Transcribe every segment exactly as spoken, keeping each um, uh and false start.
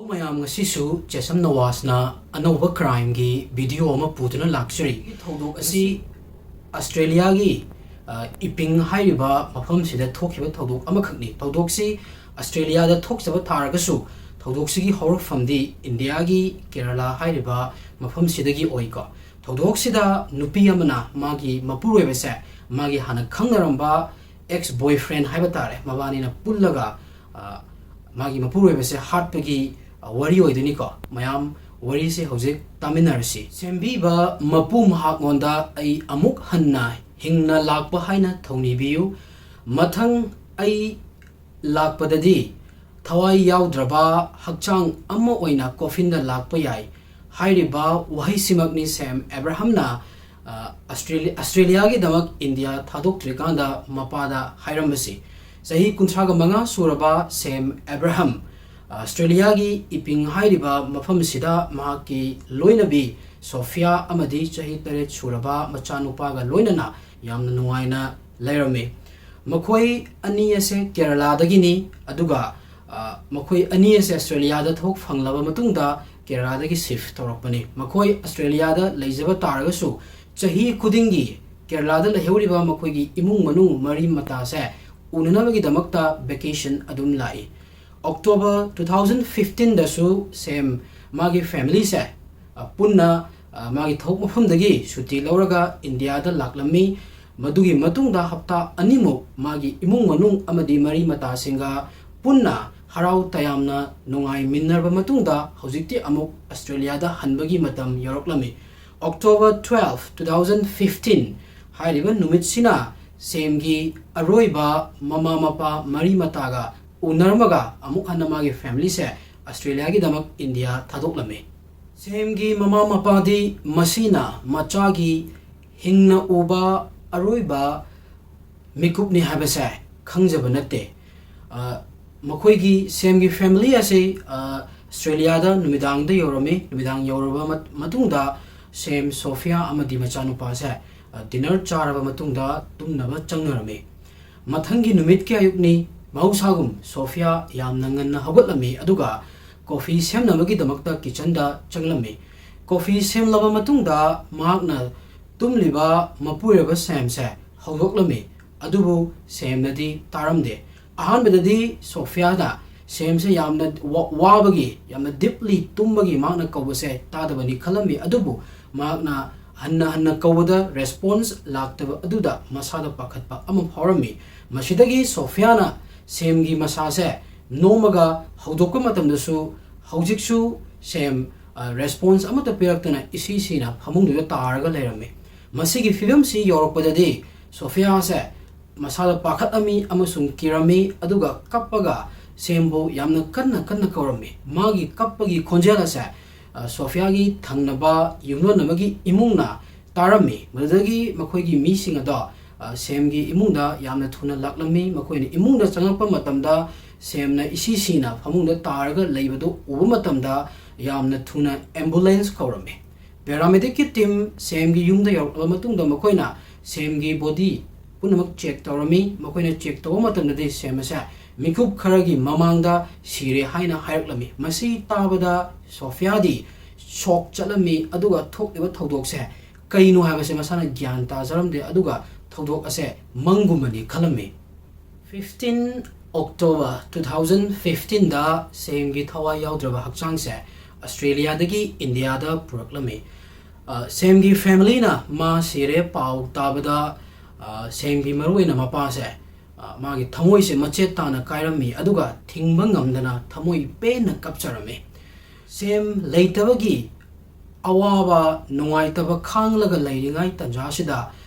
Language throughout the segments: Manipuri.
ꯃꯌꯥꯝ, ꯉꯁꯤꯁꯨ ꯆꯦꯁꯝ ꯅꯋꯥꯖꯅ ꯑꯅꯧꯕ crimeꯒꯤ video ꯑꯃ ꯄꯨꯗꯨꯅ ꯂꯥꯛꯆꯔꯤ꯫ ꯊꯧꯗꯣꯛ ꯑꯁꯤ ꯑꯁꯇ꯭ꯔꯦꯂꯤꯌꯥꯒꯤ, ꯑ, ꯏꯄꯤꯡ ꯍꯥꯏꯔꯤꯕ ꯃꯐꯝꯁꯤꯗ ꯊꯣꯛꯈꯤꯕ ꯊꯧꯗꯣꯛ ꯑꯃꯈꯛꯅꯤ꯫ ꯊꯧꯗꯣꯛꯁꯤ ꯑꯁꯇ꯭ꯔꯦꯂꯤꯌꯥꯗ ꯊꯣꯛꯆꯕ ꯇꯥꯔꯒꯁꯨ, ꯊꯧꯗꯣꯛꯁꯤꯒꯤ ꯍꯧꯔꯛꯐꯝꯗꯤ ꯏꯟꯗꯤꯌꯥꯒꯤ ꯀꯦꯔꯂꯥ ꯍꯥꯏꯔꯤꯕ ꯃꯐꯝꯁꯤꯗꯒꯤ ꯑꯣꯏꯀꯣ꯫ ꯊꯧꯗꯣꯛꯁꯤꯗ ꯅꯨꯄꯤ ꯑꯃꯅ ꯃꯥꯒꯤ ꯃꯄꯨꯔꯣꯏꯕꯁꯦ, ꯃꯥꯒꯤ ꯍꯥꯟꯅ ꯈꯪꯅꯔꯝꯕ ex boyfriend ꯍꯥꯏꯕ ꯇꯥꯔꯦ, ꯃꯕꯥꯅꯤꯅ ꯄꯨꯜꯂꯒ, ꯑ, ꯃꯥꯒꯤ ꯃꯄꯨꯔꯣꯏꯕꯁꯦ ꯍꯥꯠꯄꯒꯤ, ꯑ, ꯋꯥꯔꯤ ꯑꯣꯏꯗꯣꯏꯅꯤꯀꯣ꯫ ꯃꯌꯥꯝ, ꯋꯥꯔꯤꯁꯦ ꯍꯧꯖꯤꯛ ꯇꯥꯃꯤꯟꯅꯔꯁꯤ꯫ ꯁꯦꯝꯕꯤꯕ ꯃꯄꯨ ꯃꯍꯥꯛꯉꯣꯟꯗ ꯑꯩ ꯑꯃꯨꯛ ꯍꯟꯅ ꯍꯤꯡꯅ ꯂꯥꯛꯄ ꯍꯥꯏꯅ ꯊꯧꯅꯤꯕꯤꯌꯨ꯫ ꯃꯊꯪ ꯑꯩ ꯂꯥꯛꯄꯗꯗꯤ ꯊꯋꯥꯏ ꯌꯥꯎꯗ꯭ꯔꯕ ꯍꯛꯆꯥꯡ ꯑꯃ ꯑꯣꯏꯅ coffinꯗ ꯂꯥꯛꯄ ꯌꯥꯏ꯫ ꯍꯥꯏꯔꯤꯕ ꯋꯥꯍꯩꯁꯤꯃꯛꯅꯤ ꯁꯦꯝ ꯑꯦꯕ꯭ꯔꯥꯍꯝꯅ, ꯑ, ꯑꯁꯇ꯭ꯔꯦꯂꯤ-, ꯑꯁꯇ꯭ꯔꯦꯂꯤꯌꯥꯒꯤꯗꯃꯛ ꯏꯟꯗꯤꯌꯥ ꯊꯥꯗꯣꯛꯇ꯭ꯔꯤꯀꯥꯟꯗ ꯃꯄꯥꯗ ꯍꯥꯏꯔꯝꯕꯁꯤ꯫ ꯆꯍꯤ ꯀꯨꯟꯊ꯭ꯔꯥꯒ ꯃꯉꯥ ꯁꯨꯔꯕ ꯁꯦꯝ ꯑꯦꯕ꯭ꯔꯥꯍꯝ, ꯑ, ꯑꯁꯇ꯭ꯔꯦꯂꯤꯌꯥꯒꯤ ꯏꯄꯤꯡ ꯍꯥꯏꯔꯤꯕ ꯃꯐꯝꯁꯤꯗ ꯃꯍꯥꯛꯀꯤ ꯂꯣꯏꯅꯕꯤ ꯁꯣꯐꯤꯌꯥ ꯑꯃꯗꯤ ꯆꯍꯤ ꯇꯔꯦꯠ ꯁꯨꯔꯕ ꯃꯆꯥꯅꯨꯄꯥꯒ ꯂꯣꯏꯅꯅ ꯌꯥꯝꯅ ꯅꯨꯡꯉꯥꯏꯅ ꯂꯩꯔꯝꯃꯤ꯫ ꯃꯈꯣꯏ ꯑꯅꯤ ꯑꯁꯦ ꯀꯦꯔꯂꯥꯗꯒꯤꯅꯤ, ꯑꯗꯨꯒ, ꯑ, ꯃꯈꯣꯏ ꯑꯅꯤ ꯑꯁꯦ ꯑꯁꯇ꯭ꯔꯦꯂꯤꯌꯥꯗ ꯊꯕꯛ ꯐꯪꯂꯕ ꯃꯇꯨꯡꯗ ꯀꯦꯔꯂꯥꯗꯒꯤ shift ꯇꯧꯔꯛꯄꯅꯤ꯫ ꯃꯈꯣꯏ ꯑꯁꯇ꯭ꯔꯦꯂꯤꯌꯥꯗ ꯂꯩꯖꯕ ꯇꯥꯔꯒꯁꯨ, ꯆꯍꯤ ꯈꯨꯗꯤꯡꯒꯤ ꯀꯦꯔꯂꯥꯗ ꯂꯩꯍꯧꯔꯤꯕ ꯃꯈꯣꯏꯒꯤ ꯏꯃꯨꯡ ꯃꯅꯨꯡ ꯃꯔꯤ ꯃꯇꯥꯁꯦ ꯎꯅꯅꯕꯒꯤꯗꯃꯛꯇ vacation ꯑꯗꯨꯝ ꯂꯥꯛꯏ꯫ October two thousand fifteenꯗꯁꯨ ꯁꯦꯝ ꯃꯥꯒꯤ familyꯁꯦ, ꯑ, ꯄꯨꯟꯅ, ꯑ, ꯃꯥꯒꯤ ꯊꯕꯛ ꯃꯐꯝꯗꯒꯤ ꯁꯨꯇꯤ ꯂꯧꯔꯒ ꯏꯟꯗꯤꯌꯥꯗ ꯂꯥꯛꯂꯝꯃꯤ꯫ ꯃꯗꯨꯒꯤ ꯃꯇꯨꯡꯗ ꯍꯞꯇꯥ ꯑꯅꯤꯃꯨꯛ ꯃꯥꯒꯤ ꯏꯃꯨꯡ ꯃꯅꯨꯡ ꯑꯃꯗꯤ ꯃꯔꯤ ꯃꯇꯥꯁꯤꯡꯒ ꯄꯨꯟꯅ ꯍꯔꯥꯎ ꯇꯌꯥꯝꯅ ꯅꯨꯡꯉꯥꯏꯃꯤꯟꯅꯔꯕ ꯃꯇꯨꯡꯗ ꯍꯧꯖꯤꯛꯇꯤ ꯑꯃꯨꯛ ꯑꯁꯇ꯭ꯔꯦꯂꯤꯌꯥꯗ ꯍꯟꯕꯒꯤ ꯃꯇꯝ ꯌꯧꯔꯛꯂꯝꯃꯤ꯫ October twelve, two thousand fifteen ꯍꯥꯏꯔꯤꯕ ꯅꯨꯃꯤꯠꯁꯤꯅ ꯁꯦꯝꯒꯤ ꯑꯔꯣꯏꯕ ꯃꯃꯥ ꯃꯄꯥ ꯃꯔꯤ ꯃꯇꯥꯒ ꯎꯅꯔꯝꯃꯒ ꯑꯃꯨꯛ ꯍꯟꯅ ꯃꯥꯒꯤ familyꯁꯦ ꯑꯁꯇ꯭ꯔꯦꯂꯤꯌꯥꯒꯤꯗꯃꯛ ꯏꯟꯗꯤꯌꯥ ꯊꯥꯗꯣꯛꯂꯝꯃꯤ꯫ ꯁꯦꯝꯒꯤ ꯃꯃꯥ ꯃꯄꯥꯗꯤ ꯃꯁꯤꯅ ꯃꯆꯥꯒꯤ ꯍꯤꯡꯅ ꯎꯕ ꯑꯔꯣꯏꯕ ꯃꯤꯀꯨꯞꯅꯤ ꯍꯥꯏꯕꯁꯦ ꯈꯪꯖꯕ ꯅꯠꯇꯦ꯫ ꯑ, ꯃꯈꯣꯏꯒꯤ ꯁꯦꯝꯒꯤ family ꯑꯁꯤ, ꯑ, ꯑꯁꯇ꯭ꯔꯦꯂꯤꯌꯥꯗ ꯅꯨꯃꯤꯗꯥꯡꯗ ꯌꯧꯔꯝꯃꯤ꯫ ꯅꯨꯃꯤꯗꯥꯡ ꯌꯧꯔꯕ ꯃꯠ-, ꯃꯇꯨꯡꯗ ꯁꯦꯝ, ꯁꯣꯐꯤꯌꯥ ꯑꯃꯗꯤ ꯃꯆꯥꯅꯨꯄꯥꯁꯦ, ꯑ, dinner ꯆꯥꯔꯕ ꯃꯇꯨꯡꯗ ꯇꯨꯝꯅꯕ ꯆꯪꯅꯔꯝꯃꯤ꯫ ꯃꯊꯪꯒꯤ ꯅꯨꯃꯤꯠꯀꯤ ꯑꯌꯨꯛꯅꯤ꯫ ꯃꯍꯧꯁꯥꯒꯨꯝ ꯁꯣꯐꯤꯌꯥ ꯌꯥꯝꯅ ꯉꯟꯅ ꯍꯧꯒꯠꯂꯝꯃꯤ, ꯑꯗꯨꯒ ꯀꯣꯐꯤ ꯁꯦꯝꯅꯕꯒꯤꯗꯃꯛꯇ ꯀꯤꯆꯟꯗ ꯆꯪꯂꯝꯃꯤ꯫ ꯀꯣꯐꯤ ꯁꯦꯝꯂꯕ ꯃꯇꯨꯡꯗ ꯃꯍꯥꯛꯅ ꯇꯨꯝꯂꯤꯕ ꯃꯄꯨꯔꯣꯏꯕ ꯁꯦꯝꯁꯦ ꯍꯧꯗꯣꯛꯂꯝꯃꯤ꯫ ꯑꯗꯨꯕꯨ ꯁꯦꯝꯅꯗꯤ ꯇꯥꯔꯝꯗꯦ꯫ ꯑꯍꯥꯟꯕꯗꯗꯤ ꯁꯣꯐꯤꯌꯥꯗ ꯁꯦꯝꯁꯦ ꯌꯥꯝꯅ ꯋꯥ-, ꯋꯥꯕꯒꯤ, ꯌꯥꯝꯅ ꯗꯤꯞꯂꯤ ꯇꯨꯝꯕꯒꯤ ꯃꯍꯥꯛꯅ ꯀꯧꯕꯁꯦ ꯇꯥꯗꯕꯅꯤ ꯈꯜꯂꯝꯃꯤ꯫ ꯑꯗꯨꯕꯨ ꯃꯍꯥꯛꯅ ꯍꯟꯅ ꯍꯟꯅ ꯀꯧꯕꯗ ꯔꯦꯁꯄꯣꯟꯁ ꯂꯥꯛꯇꯕ ꯑꯗꯨꯗ ꯃꯁꯥꯗ ꯄꯥꯈꯠꯄ ꯑꯃ ꯐꯥꯎꯔꯝꯃꯤ꯫ ꯃꯁꯤꯗꯒꯤ ꯁꯣꯐꯤꯌꯥꯅ ꯁꯦꯝꯒꯤ ꯃꯁꯥꯁꯦ ꯅꯣꯝꯃꯒ ꯍꯧꯗꯣꯛꯄ ꯃꯇꯝꯗꯁꯨ ꯍꯧꯖꯤꯛꯁꯨ ꯁꯦꯝ, ꯑ, ꯔꯦꯁꯄꯣꯟꯁ ꯑꯃꯠꯇ ꯄꯤꯔꯛꯇꯅ ꯏꯁꯤ ꯁꯤꯅ ꯐꯃꯨꯡꯗꯨꯗ ꯇꯥꯔꯒ ꯂꯩꯔꯝꯃꯤ꯫ ꯃꯁꯤꯒꯤ ꯐꯤꯕꯝꯁꯤ ꯌꯧꯔꯛꯄꯗꯗꯤ ꯁꯣꯐꯤꯌꯥꯁꯦ ꯃꯁꯥꯗ ꯄꯥꯈꯠꯂꯝꯃꯤ ꯑꯃꯁꯨꯡ ꯀꯤꯔꯝꯃꯤ, ꯑꯗꯨꯒ ꯀꯞꯄꯒ ꯁꯦꯝꯕꯨ ꯌꯥꯝꯅ ꯀꯟꯅ ꯀꯟꯅ ꯀꯧꯔꯝꯃꯤ꯫ ꯃꯥꯒꯤ ꯀꯞꯄꯒꯤ ꯈꯣꯟꯖꯦꯜ ꯑꯁꯦ, ꯑ, ꯁꯣꯐꯤꯌꯥꯒꯤ ꯊꯪꯅꯕ ꯌꯨꯝꯂꯣꯟꯅꯕꯒꯤ ꯏꯃꯨꯡꯅ ꯇꯥꯔꯝꯃꯤ꯫ ꯃꯗꯨꯗꯒꯤ ꯃꯈꯣꯏꯒꯤ ꯃꯤꯁꯤꯡ ꯑꯗꯣ, ꯑ, ꯁꯦꯝꯒꯤ ꯏꯃꯨꯡꯗ ꯌꯥꯝꯅ ꯊꯨꯅ ꯂꯥꯛꯂꯝꯃꯤ꯫ ꯃꯈꯣꯏꯅ ꯏꯃꯨꯡꯗ ꯆꯪꯂꯛꯄ ꯃꯇꯝꯗ ꯁꯦꯝꯅ ꯏꯁꯤ ꯁꯤꯅ ꯐꯃꯨꯡꯗ ꯇꯥꯔꯒ ꯂꯩꯕꯗꯨ ꯎꯕ ꯃꯇꯝꯗ ꯌꯥꯝꯅ ꯊꯨꯅ ꯑꯦꯝꯕꯨꯂꯦꯟꯁ ꯀꯧꯔꯝꯃꯤ꯫ ꯄꯦꯔꯥꯃꯦꯗꯤꯛꯀꯤ ꯇꯤꯝ ꯁꯦꯝꯒꯤ ꯌꯨꯝꯗ ꯌꯧꯔꯛꯂꯕ ꯃꯇꯨꯡꯗ ꯃꯈꯣꯏꯅ ꯁꯦꯝꯒꯤ ꯕꯣꯗꯤ ꯄꯨꯝꯅꯃꯛ ꯆꯦꯛ ꯇꯧꯔꯝꯃꯤ꯫ ꯃꯈꯣꯏꯅ ꯆꯦꯛ ꯇꯧꯕ ꯃꯇꯝꯗꯗꯤ ꯁꯦꯝ ꯑꯁꯦ ꯃꯤꯀꯨꯞ ꯈꯔꯒꯤ ꯃꯃꯥꯡꯗ ꯁꯤꯔꯦ ꯍꯥꯏꯅ ꯍꯥꯏꯔꯛꯂꯝꯃꯤ꯫ ꯃꯁꯤ ꯇꯥꯕꯗ ꯁꯣꯐꯤꯌꯥꯗꯤ ꯁꯣꯛ ꯆꯠꯂꯝꯃꯤ, ꯑꯗꯨꯒ ꯊꯣꯛꯂꯤꯕ ꯊꯧꯗꯣꯛꯁꯦ ꯀꯩꯅꯣ ꯍꯥꯏꯕꯁꯦ ꯃꯁꯥꯅ ꯒ꯭ꯌꯥꯟ ꯇꯥꯖꯔꯝꯗꯦ, ꯑꯗꯨꯒ ꯊꯧꯗꯣꯛ ꯑꯁꯦ ꯃꯪꯒꯨꯝꯕꯅꯤ ꯈꯜꯂꯝꯃꯤ꯫ ꯐꯤꯐꯇꯤꯟ ꯑꯣꯛꯇꯣꯕꯔ ꯇꯨ ꯊꯥꯎꯖꯟ ꯐꯤꯐꯇꯤꯟꯗ ꯁꯦꯝꯒꯤ ꯊꯋꯥꯏ ꯌꯥꯎꯗ꯭ꯔꯕ ꯍꯛꯆꯥꯡꯁꯦ ꯑꯁꯇ꯭ꯔꯦꯂꯤꯌꯥꯗꯒꯤ ꯏꯟꯗꯤꯌꯥꯗ ꯄꯨꯔꯛꯂꯝꯃꯤ꯫ ꯑ, ꯁꯦꯝꯒꯤ ꯐꯦꯃꯤꯂꯤꯅ ꯃꯥ ꯁꯤꯔꯦ ꯄꯥꯎ ꯇꯥꯕꯗ, ꯑ, ꯁꯦꯝꯒꯤ ꯃꯔꯨꯑꯣꯏꯅ ꯃꯄꯥꯁꯦ, ꯑ, ꯃꯥꯒꯤ ꯊꯃꯣꯏꯁꯦ ꯃꯆꯦꯠ ꯇꯥꯅ ꯀꯥꯏꯔꯝꯃꯤ, ꯑꯗꯨꯒ ꯊꯤꯡꯕ ꯉꯝꯗꯅ ꯊꯃꯣꯏ ꯄꯦꯟꯅ ꯀꯞꯆꯔꯝꯃꯤ꯫ ꯁꯦꯝ ꯂꯩꯇꯕꯒꯤ ꯑꯋꯥꯕ, ꯅꯨꯡꯉꯥꯏꯇꯕ ꯈꯥꯡꯂꯒ ꯂꯩꯔꯤꯉꯩ ꯇꯥꯟꯖꯥꯁꯤꯗ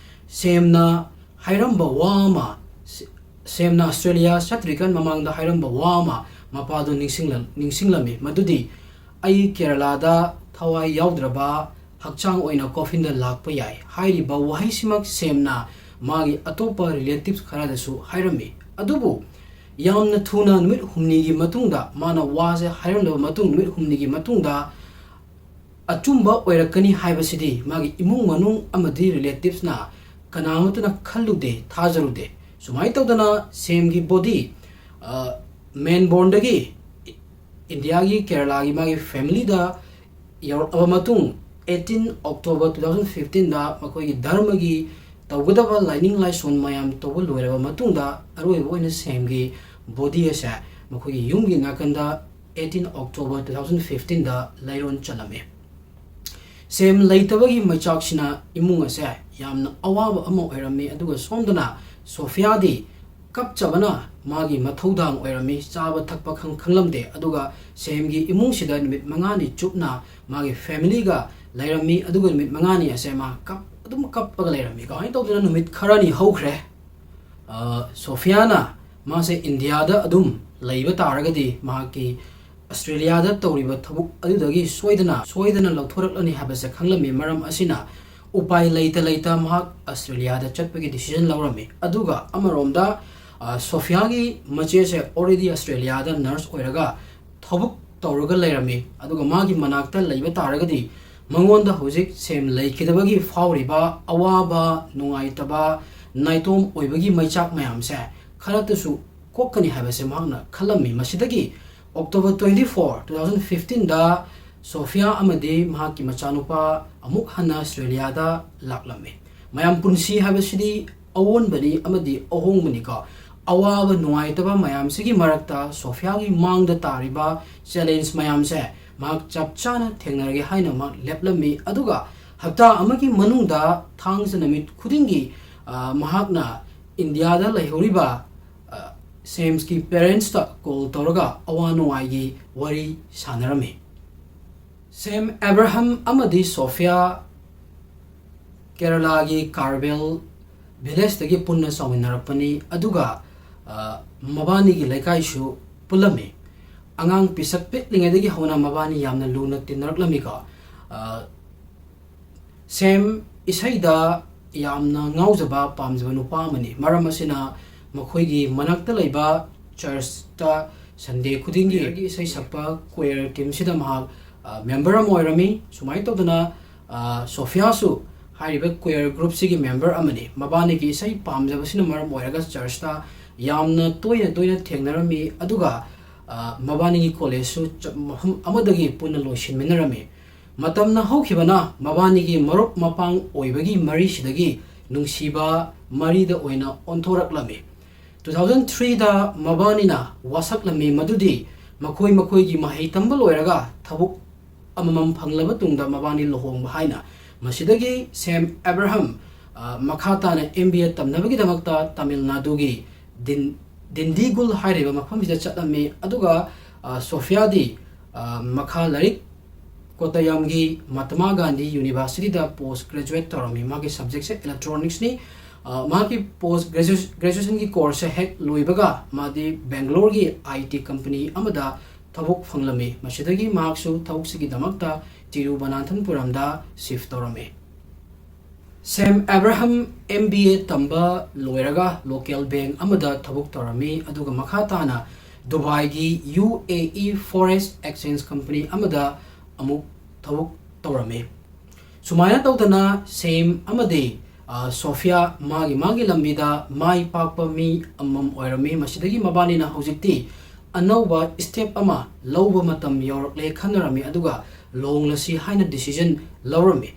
ꯁꯦꯝꯅ ꯍꯥꯏꯔꯝꯕ ꯋꯥ ꯑꯃ, ꯁꯦ-, ꯁꯦꯝꯅ ꯑꯁꯇ꯭ꯔꯦꯂꯤꯌꯥ ꯆꯠꯇ꯭ꯔꯤꯀꯥꯟ ꯃꯃꯥꯡꯗ ꯍꯥꯏꯔꯝꯕ ꯋꯥ ꯑꯃ ꯃꯄꯥꯗꯨ ꯅꯤꯡꯁꯤꯡꯂ-, ꯅꯤꯡꯁꯤꯡꯂꯝꯃꯤ꯫ ꯃꯗꯨꯗꯤ, "ꯑꯩ ꯀꯦꯔꯂꯥꯗ ꯊꯋꯥꯏ ꯌꯥꯎꯗ꯭ꯔꯕ ꯍꯛꯆꯥꯡ ꯑꯣꯏꯅ ꯀꯣꯐꯤꯟꯗ ꯂꯥꯛꯄ ꯌꯥꯏ"꯫ ꯍꯥꯏꯔꯤꯕ ꯋꯥꯍꯩꯁꯤꯃꯛ ꯁꯦꯝꯅ ꯃꯥꯒꯤ ꯑꯇꯣꯞꯄ ꯔꯤꯂꯦꯇꯤꯚꯁ ꯈꯔꯗꯁꯨ ꯍꯥꯏꯔꯝꯃꯤ꯫ ꯑꯗꯨꯕꯨ ꯌꯥꯝꯅ ꯊꯨꯅ, ꯅꯨꯃꯤꯠ ꯍꯨꯝꯅꯤꯒꯤ ꯃꯇꯨꯡꯗ, ꯃꯥꯅ ꯋꯥꯁꯦ ꯍꯥꯏꯔꯝꯂꯕ ꯃꯇꯨꯡ ꯅꯨꯃꯤꯠ ꯍꯨꯝꯅꯤꯒꯤ ꯃꯇꯨꯡꯗ ꯑꯆꯨꯝꯕ ꯑꯣꯏꯔꯛꯀꯅꯤ ꯍꯥꯏꯕꯁꯤꯗꯤ ꯃꯥꯒꯤ ꯏꯃꯨꯡ ꯃꯅꯨꯡ ꯑꯃꯗꯤ ꯔꯤꯂꯦꯇꯤꯚꯁꯅ ꯀꯅꯥꯃꯠꯇꯅ ꯈꯜꯂꯨꯗꯦ, ꯊꯥꯖꯔꯨꯗꯦ꯫ ꯁꯨꯃꯥꯏꯅ ꯇꯧꯗꯅ ꯁꯦꯝꯒꯤ ꯕꯣꯗꯤ, ꯑ, ꯃꯦꯜꯕꯣꯔꯟꯗꯒꯤ ꯏꯟꯗꯤꯌꯥꯒꯤ ꯀꯦꯔꯂꯥꯒꯤ ꯃꯥꯒꯤ ꯐꯦꯃꯤꯂꯤꯗ ꯌꯧꯔꯛꯂꯕ ꯃꯇꯨꯡ, eighteen October two thousand fifteenꯗ ꯃꯈꯣꯏꯒꯤ ꯙꯔꯃꯒꯤ ꯇꯧꯒꯗꯕ ꯂꯥꯏꯅꯤꯡ ꯂꯥꯏꯁꯣꯟ ꯃꯌꯥꯝ ꯇꯧꯕ ꯂꯣꯏꯔꯕ ꯃꯇꯨꯡꯗ, ꯑꯔꯣꯏꯕ ꯑꯣꯏꯅ ꯁꯦꯝꯒꯤ ꯕꯣꯗꯤ ꯑꯁꯦ ꯃꯈꯣꯏꯒꯤ ꯌꯨꯝꯒꯤ ꯅꯥꯀꯟꯗ eighteen October two thousand fifteenꯗ ꯂꯩꯔꯣꯟ ꯆꯜꯂꯝꯃꯤ꯫ ꯁꯦꯝ ꯂꯩꯇꯕꯒꯤ ꯃꯩꯆꯥꯛꯁꯤꯅ ꯏꯃꯨꯡ ꯑꯁꯦ ꯌꯥꯝꯅ ꯑꯋꯥꯕ ꯑꯃ ꯑꯣꯏꯔꯝꯃꯤ꯫ ꯑꯗꯨꯒ ꯁꯣꯝꯗꯅ ꯁꯣꯐꯤꯌꯥꯗꯤ ꯀꯞꯆꯕꯅ ꯃꯥꯒꯤ ꯃꯊꯧꯗꯥꯡ ꯑꯣꯏꯔꯝꯃꯤ꯫ ꯆꯥꯕ ꯊꯛꯄ ꯈꯪ-, ꯈꯪꯂꯝꯗꯦ꯫ ꯑꯗꯨꯒ ꯁꯦꯝꯒꯤ ꯏꯃꯨꯡꯁꯤꯗ ꯅꯨꯃꯤꯠ ꯃꯉꯥꯅꯤ ꯆꯨꯞꯅ ꯃꯥꯒꯤ ꯐꯦꯃꯤꯂꯤꯒ ꯂꯩꯔꯝꯃꯤ꯫ ꯑꯗꯨꯒ ꯅꯨꯃꯤꯠ ꯃꯉꯥꯅꯤ ꯑꯁꯦ ꯃꯥ ꯀꯞ-, ꯑꯗꯨꯝ ꯀꯞꯄꯒ ꯂꯩꯔꯝꯃꯤ꯫ ꯀꯃꯥꯏꯅ ꯇꯧꯗꯅ ꯅꯨꯃꯤꯠ ꯈꯔꯅꯤ ꯍꯧꯈ꯭ꯔꯦ꯫ ꯑ, ꯁꯣꯐꯤꯌꯥꯅ ꯃꯥꯁꯦ ꯏꯟꯗꯤꯌꯥꯗ ꯑꯗꯨꯝ ꯂꯩꯕ ꯇꯥꯔꯒꯗꯤ ꯃꯍꯥꯛꯀꯤ ꯑꯁꯇ꯭ꯔꯦꯂꯤꯌꯥꯗ ꯇꯧꯔꯤꯕ ꯊꯕꯛ ꯑꯗꯨꯗꯒꯤ ꯁꯣꯏꯗꯅ, ꯁꯣꯏꯗꯅ ꯂꯧꯊꯣꯔꯛꯂꯅꯤ ꯍꯥꯏꯕꯁꯦ ꯈꯪꯂꯝꯃꯤ꯫ ꯃꯔꯝ ꯑꯁꯤꯅ ꯎꯄꯥꯏ ꯂꯩꯇ ꯂꯩꯇ ꯃꯍꯥꯛ ꯑꯁꯇ꯭ꯔꯦꯂꯤꯌꯥꯗ ꯆꯠꯄꯒꯤ decision ꯂꯧꯔꯝꯃꯤ꯫ ꯑꯗꯨꯒ ꯑꯃꯔꯣꯝꯗ, ꯑ, ꯁꯣꯐꯤꯌꯥꯒꯤ ꯃꯆꯦꯁꯦ already ꯑꯁꯇ꯭ꯔꯦꯂꯤꯌꯥꯗ nurse ꯑꯣꯏꯔꯒ ꯊꯕꯛ ꯇꯧꯔꯒ ꯂꯩꯔꯝꯃꯤ꯫ ꯑꯗꯨꯒ ꯃꯥꯒꯤ ꯃꯅꯥꯛꯇ ꯂꯩꯕ ꯇꯥꯔꯒꯗꯤ ꯃꯉꯣꯟꯗ ꯍꯧꯖꯤꯛ ꯁꯦꯝ ꯂꯩꯈꯤꯗꯕꯒꯤ ꯐꯥꯎꯔꯤꯕ ꯑꯋꯥꯕ, ꯅꯨꯡꯉꯥꯏꯇꯕ, ꯅꯥꯏꯇꯣꯝ ꯑꯣꯏꯕꯒꯤ ꯃꯩꯆꯥꯛ ꯃꯌꯥꯝꯁꯦ ꯈꯔꯇꯁꯨ ꯀꯣꯛꯀꯅꯤ ꯍꯥꯏꯕꯁꯦ ꯃꯍꯥꯛꯅ ꯈꯜꯂꯝꯃꯤ꯫ ꯃꯁꯤꯗꯒꯤ October twenty four, two thousand fifteenꯗ Sophia ꯑꯃꯗꯤ ꯃꯍꯥꯛꯀꯤ ꯃꯆꯥꯅꯨꯄꯥ ꯑꯃꯨꯛ ꯍꯟꯅ ꯑꯁꯇ꯭ꯔꯦꯂꯤꯌꯥꯗ ꯂꯥꯛꯂꯝꯃꯤ꯫ ꯃꯌꯥꯝ, ꯄꯨꯟꯁꯤ ꯍꯥꯏꯕꯁꯤꯗꯤ ꯑꯑꯣꯟꯕꯅꯤ ꯑꯃꯗꯤ ꯑꯍꯣꯡꯕꯅꯤꯀꯣ꯫ ꯑꯋꯥꯕ ꯅꯨꯡꯉꯥꯏꯇꯕ ꯃꯌꯥꯝꯁꯤꯒꯤ ꯃꯔꯛꯇ ꯁꯣꯐꯤꯌꯥꯒꯤ ꯃꯥꯡꯗ ꯇꯥꯔꯤꯕ challenge ꯃꯌꯥꯝꯁꯦ ꯃꯍꯥꯛ ꯆꯞ ꯆꯥꯅ ꯊꯦꯡꯅꯔꯒꯦ ꯍꯥꯏꯅ ꯃꯍꯥꯛ ꯂꯦꯞꯂꯝꯃꯤ꯫ ꯑꯗꯨꯒ ꯍꯞꯇꯥ ꯑꯃꯒꯤ ꯃꯅꯨꯡꯗ ꯊꯥꯡꯖ ꯅꯨꯃꯤꯠ ꯈꯨꯗꯤꯡꯒꯤ, ꯑ, ꯃꯍꯥꯛꯅ ꯏꯟꯗꯤꯌꯥꯗ ꯂꯩꯍꯧꯔꯤꯕ, ꯑ, ꯁꯦꯝꯁꯀꯤ parentsꯇ call ꯇꯧꯔꯒ ꯑꯋꯥ ꯅꯨꯡꯉꯥꯏꯒꯤ ꯋꯥꯔꯤ ꯁꯥꯟꯅꯔꯝꯃꯤ꯫ ꯁꯦꯝ, ꯑꯦꯕ꯭ꯔꯥꯍꯝ ꯑꯃꯗꯤ ꯁꯣꯐꯤꯌꯥ ꯀꯦꯔꯂꯥꯒꯤ ꯀꯥꯔꯕꯦꯜ villageꯇꯒꯤ ꯄꯨꯟꯅ ꯆꯥꯎꯃꯤꯟꯅꯔꯛꯄꯅꯤ꯫ ꯑꯗꯨꯒ, ꯑ, ꯃꯕꯥꯅꯤꯒꯤ ꯂꯩꯀꯥꯏꯁꯨ ꯄꯨꯜꯂꯝꯃꯤ꯫ ꯑꯉꯥꯡ ꯄꯤꯁꯛ ꯄꯤꯛꯂꯤꯉꯩꯗꯒꯤ ꯍꯧꯅ ꯃꯕꯥꯅꯤ ꯌꯥꯝꯅ ꯂꯨꯅ ꯇꯤꯟꯅꯔꯛꯂꯝꯃꯤꯀꯣ꯫ ꯑ, ꯁꯦꯝ ꯏꯁꯩꯗ ꯌꯥꯝꯅ ꯉꯥꯎꯖꯕ, ꯄꯥꯝꯖꯕ ꯅꯨꯄꯥ ꯑꯃꯅꯤ꯫ ꯃꯔꯝ ꯑꯁꯤꯅ ꯃꯈꯣꯏꯒꯤ ꯃꯅꯥꯛꯇ ꯂꯩꯕ churchꯇ Sunday ꯈꯨꯗꯤꯡꯒꯤ ꯏꯁꯩ ꯁꯛꯄ choir teamꯁꯤꯗ ꯃꯍꯥꯛ, ꯑ, member ꯑꯃ ꯑꯣꯏꯔꯝꯃꯤ꯫ ꯁꯨꯃꯥꯏꯅ ꯇꯧꯗꯅ, ꯑ, ꯁꯣꯐꯤꯌꯥꯁꯨ ꯍꯥꯏꯔꯤꯕ choir groupꯁꯤꯒꯤ member ꯑꯃꯅꯤ꯫ ꯃꯕꯥꯅꯤꯒꯤ ꯏꯁꯩ ꯄꯥꯝꯖꯕꯁꯤꯅ ꯃꯔꯝ ꯑꯣꯏꯔꯒ churchꯇ ꯌꯥꯝꯅ ꯇꯣꯏꯅ ꯇꯣꯏꯅ ꯊꯦꯡꯅꯔꯝꯃꯤ꯫ ꯑꯗꯨꯒ, ꯑ, ꯑ, ꯃꯕꯥꯅꯤꯒꯤ ꯀꯣꯂꯦꯖꯁꯨ ꯆꯞ ꯃꯐꯝ ꯑꯃꯗꯒꯤ ꯄꯨꯟꯅ ꯂꯣꯏꯁꯤꯟꯃꯤꯟꯅꯔꯝꯃꯤ꯫ ꯃꯇꯝꯅ ꯍꯧꯈꯤꯕꯅ ꯃꯕꯥꯅꯤꯒꯤ ꯃꯔꯨꯞ ꯃꯄꯥꯡ ꯑꯣꯏꯕꯒꯤ ꯃꯔꯤꯁꯤꯗꯒꯤ ꯅꯨꯡꯁꯤꯕ ꯃꯔꯤꯗ ꯑꯣꯏꯅ ꯑꯣꯟꯊꯣꯔꯛꯂꯝꯃꯤ꯫ Two thousand threeꯗ ꯃꯕꯥꯅꯤꯅ ꯋꯥꯁꯛꯂꯝꯃꯤ ꯃꯗꯨꯗꯤ ꯃꯈꯣꯏ ꯃꯈꯣꯏꯒꯤ ꯃꯍꯩ ꯇꯝꯕ ꯂꯣꯏꯔꯒ ꯊꯕꯛ ꯑꯃꯃꯝ ꯐꯪꯂꯕ ꯇꯨꯡꯗ ꯃꯕꯥꯅꯤ ꯂꯨꯍꯣꯡꯕ ꯍꯥꯏꯅ꯫ ꯃꯁꯤꯗꯒꯤ ꯁꯦꯝ ꯑꯦꯕ꯭ꯔꯥꯍꯝ, ꯑ, ꯃꯈꯥ ꯇꯥꯅ M B A ꯇꯝꯅꯕꯒꯤꯗꯃꯛꯇ ꯇꯥꯃꯤꯜ ꯅꯥꯗꯨꯒꯤ ꯗꯤꯟ-, ꯗꯤꯟꯗꯤꯒꯨꯜ ꯍꯥꯏꯔꯤꯕ ꯃꯐꯝꯁꯤꯗ ꯆꯠꯂꯝꯃꯤ꯫ ꯑꯗꯨꯒ, ꯑ, ꯁꯣꯐꯤꯌꯥꯗꯤ, ꯑ, ꯃꯈꯥ ꯂꯥꯏꯔꯤꯛ ꯀꯣꯇꯌꯝꯒꯤ ꯃꯍꯥꯇꯃꯥ ꯒꯥꯟꯙꯤ ꯌꯨꯅꯤꯚꯔꯁꯤꯇꯤꯗ post graduate ꯇꯧꯔꯝꯃꯤ꯫ ꯃꯥꯒꯤ subjectꯁꯦ electronicsꯅꯤ꯫ ꯑ, ꯃꯍꯥꯛꯀꯤ post gradua-, graduationꯒꯤ courseꯁꯦ ꯍꯦꯛ ꯂꯣꯏꯕꯒ ꯃꯥꯗꯤ ꯕꯦꯡꯒꯂꯣꯔꯒꯤ I T company ꯑꯃꯗ ꯊꯕꯛ ꯐꯪꯂꯝꯃꯤ꯫ ꯃꯁꯤꯗꯒꯤ ꯃꯍꯥꯛꯁꯨ ꯊꯕꯛꯁꯤꯒꯤꯗꯃꯛꯇ ꯇꯤꯔꯨꯕꯅꯥꯟꯊꯟꯄꯨꯔꯝꯗ shift ꯇꯧꯔꯝꯃꯤ꯫ ꯁꯦꯝ ꯑꯦꯕ꯭ꯔꯥꯍꯝ M B A ꯇꯝꯕ ꯂꯣꯏꯔꯒ local bank ꯑꯃꯗ ꯊꯕꯛ ꯇꯧꯔꯝꯃꯤ, ꯑꯗꯨꯒ ꯃꯈꯥ ꯇꯥꯅ ꯗꯨꯕꯥꯏꯒꯤ U A E Forex Exchange Company ꯑꯃꯗ ꯑꯃꯨꯛ ꯊꯕꯛ ꯇꯧꯔꯝꯃꯤ꯫ ꯁꯨꯃꯥꯏꯅ ꯇꯧꯗꯅ ꯁꯦꯝ ꯑꯃꯗꯤ, ꯑ, ꯁꯣꯐꯤꯌꯥ ꯃꯥꯒꯤ ꯃꯥꯒꯤ ꯂꯝꯕꯤꯗ ꯃꯥꯏ ꯄꯥꯛꯄ ꯃꯤ ꯑꯃꯃꯝ ꯑꯣꯏꯔꯝꯃꯤ꯫ ꯃꯁꯤꯗꯒꯤ ꯃꯕꯥꯅꯤꯅ ꯍꯧꯖꯤꯛꯇꯤ ꯑꯅꯧꯕ step ꯑꯃ ꯂꯧꯕ ꯃꯇꯝ ꯌꯧꯔꯛꯂꯦ ꯈꯟꯅꯔꯝꯃꯤ, ꯑꯗꯨꯒ ꯂꯨꯍꯣꯡꯂꯁꯤ ꯍꯥꯏꯅ decision ꯂꯧꯔꯝꯃꯤ꯫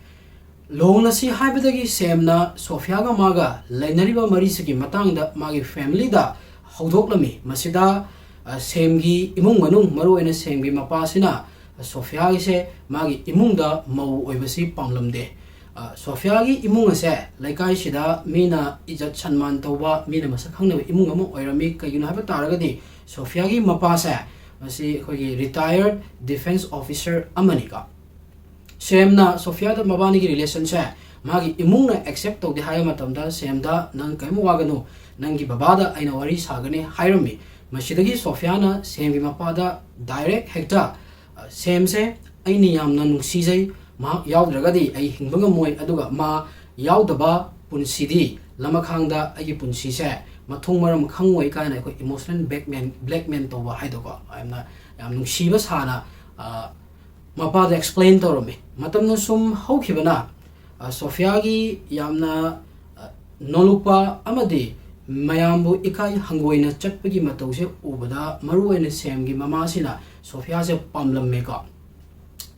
ꯂꯨꯍꯣꯡꯂꯁꯤ ꯍꯥꯏꯕꯗꯒꯤ ꯁꯦꯝꯅ ꯁꯣꯐꯤꯌꯥꯒ ꯃꯥꯒ ꯂꯩꯅꯔꯤꯕ ꯃꯔꯤꯁꯤꯒꯤ ꯃꯇꯥꯡꯗ ꯃꯥꯒꯤ familyꯗ ꯍꯧꯗꯣꯛꯂꯝꯃꯤ꯫ ꯃꯁꯤꯗ, ꯑ, ꯁꯦꯝꯒꯤ ꯏꯃꯨꯡ ꯃꯅꯨꯡ, ꯃꯔꯨꯑꯣꯏꯅ ꯁꯦꯝꯒꯤ ꯃꯄꯥꯁꯤꯅ ꯁꯣꯐꯤꯌꯥꯒꯤꯁꯦ ꯃꯥꯒꯤ ꯏꯃꯨꯡꯗ ꯃꯧ ꯑꯣꯏꯕꯁꯤ ꯄꯥꯝꯂꯝꯗꯦ꯫ ꯑ, ꯁꯣꯐꯤꯌꯥꯒꯤ ꯏꯃꯨꯡ ꯑꯁꯦ ꯂꯩꯀꯥꯏꯁꯤꯗ ꯃꯤꯅ ꯏꯖꯠ ꯁꯟꯃꯥꯟ ꯇꯧꯕ, ꯃꯤꯅ ꯃꯁꯛ ꯈꯪꯅꯕ ꯏꯃꯨꯡ ꯑꯃ ꯑꯣꯏꯔꯝꯃꯤ꯫ ꯀꯩꯒꯤꯅꯣ ꯍꯥꯏꯕ ꯇꯥꯔꯒꯗꯤ ꯁꯣꯐꯤꯌꯥꯒꯤ ꯃꯄꯥꯁꯦ ꯃꯁꯤ ꯑꯩꯈꯣꯏꯒꯤ retired defence officer ꯑꯃꯅꯤꯀꯣ꯫ ꯁꯦꯝꯅ ꯁꯣꯐꯤꯌꯥꯗ ꯃꯕꯥꯅꯤꯒꯤ relationꯁꯦ ꯃꯥꯒꯤ ꯏꯃꯨꯡꯅ accept ꯇꯧꯗꯦ ꯍꯥꯏꯕ ꯃꯇꯝꯗ ꯁꯦꯝꯗ, "ꯅꯪ ꯀꯔꯤꯝ ꯋꯥꯒꯅꯨ, ꯅꯪꯒꯤ ꯕꯕꯥꯗ ꯑꯩꯅ ꯋꯥꯔꯤ ꯁꯥꯒꯅꯤ" ꯍꯥꯏꯔꯝꯃꯤ꯫ ꯃꯁꯤꯗꯒꯤ ꯁꯣꯐꯤꯌꯥꯅ ꯁꯦꯝꯒꯤ ꯃꯄꯥꯗ direct ꯍꯦꯛꯇ, "ꯑ, ꯁꯦꯝꯁꯦ ꯑꯩꯅ ꯌꯥꯝꯅ ꯅꯨꯡꯁꯤꯖꯩ, ꯃꯍꯥꯛ ꯌꯥꯎꯗ꯭ꯔꯒꯗꯤ ꯑꯩ ꯍꯤꯡꯕ ꯉꯝꯃꯣꯏ, ꯑꯗꯨꯒ ꯃꯥ ꯌꯥꯎꯗꯕ ꯄꯨꯟꯁꯤꯗꯤ ꯂꯃꯈꯥꯡꯗ ꯑꯩꯒꯤ ꯄꯨꯟꯁꯤꯁꯦ ꯃꯊꯣꯡ ꯃꯔꯝ ꯈꯪꯉꯣꯏ" ꯀꯥꯏꯅ ꯑꯩꯈꯣꯏ emotional blackmail, blackmail ꯇꯧꯕ ꯍꯥꯏꯗꯣꯀꯣ, ꯌꯥꯝꯅ, ꯌꯥꯝ ꯅꯨꯡꯁꯤꯕ ꯁꯥꯅ, ꯑ, ꯃꯄꯥꯗ explain ꯇꯧꯔꯝꯃꯤ꯫ ꯃꯇꯝꯅ ꯁꯨꯝ ꯍꯧꯈꯤꯕꯅ, ꯑ, ꯁꯣꯐꯤꯌꯥꯒꯤ ꯌꯥꯝꯅ, ꯑ, ꯅꯣꯂꯨꯛꯄ ꯑꯃꯗꯤ ꯃꯌꯥꯝꯕꯨ ꯏꯀꯥꯏ ꯍꯪꯒꯣꯏꯅ ꯆꯠꯄꯒꯤ ꯃꯇꯧꯁꯦ ꯎꯕꯗ ꯃꯔꯨꯑꯣꯏꯅ ꯁꯦꯝꯒꯤ ꯃꯃꯥꯁꯤꯅ ꯁꯣꯐꯤꯌꯥꯁꯦ ꯄꯥꯝꯂꯝꯃꯦꯀꯣ꯫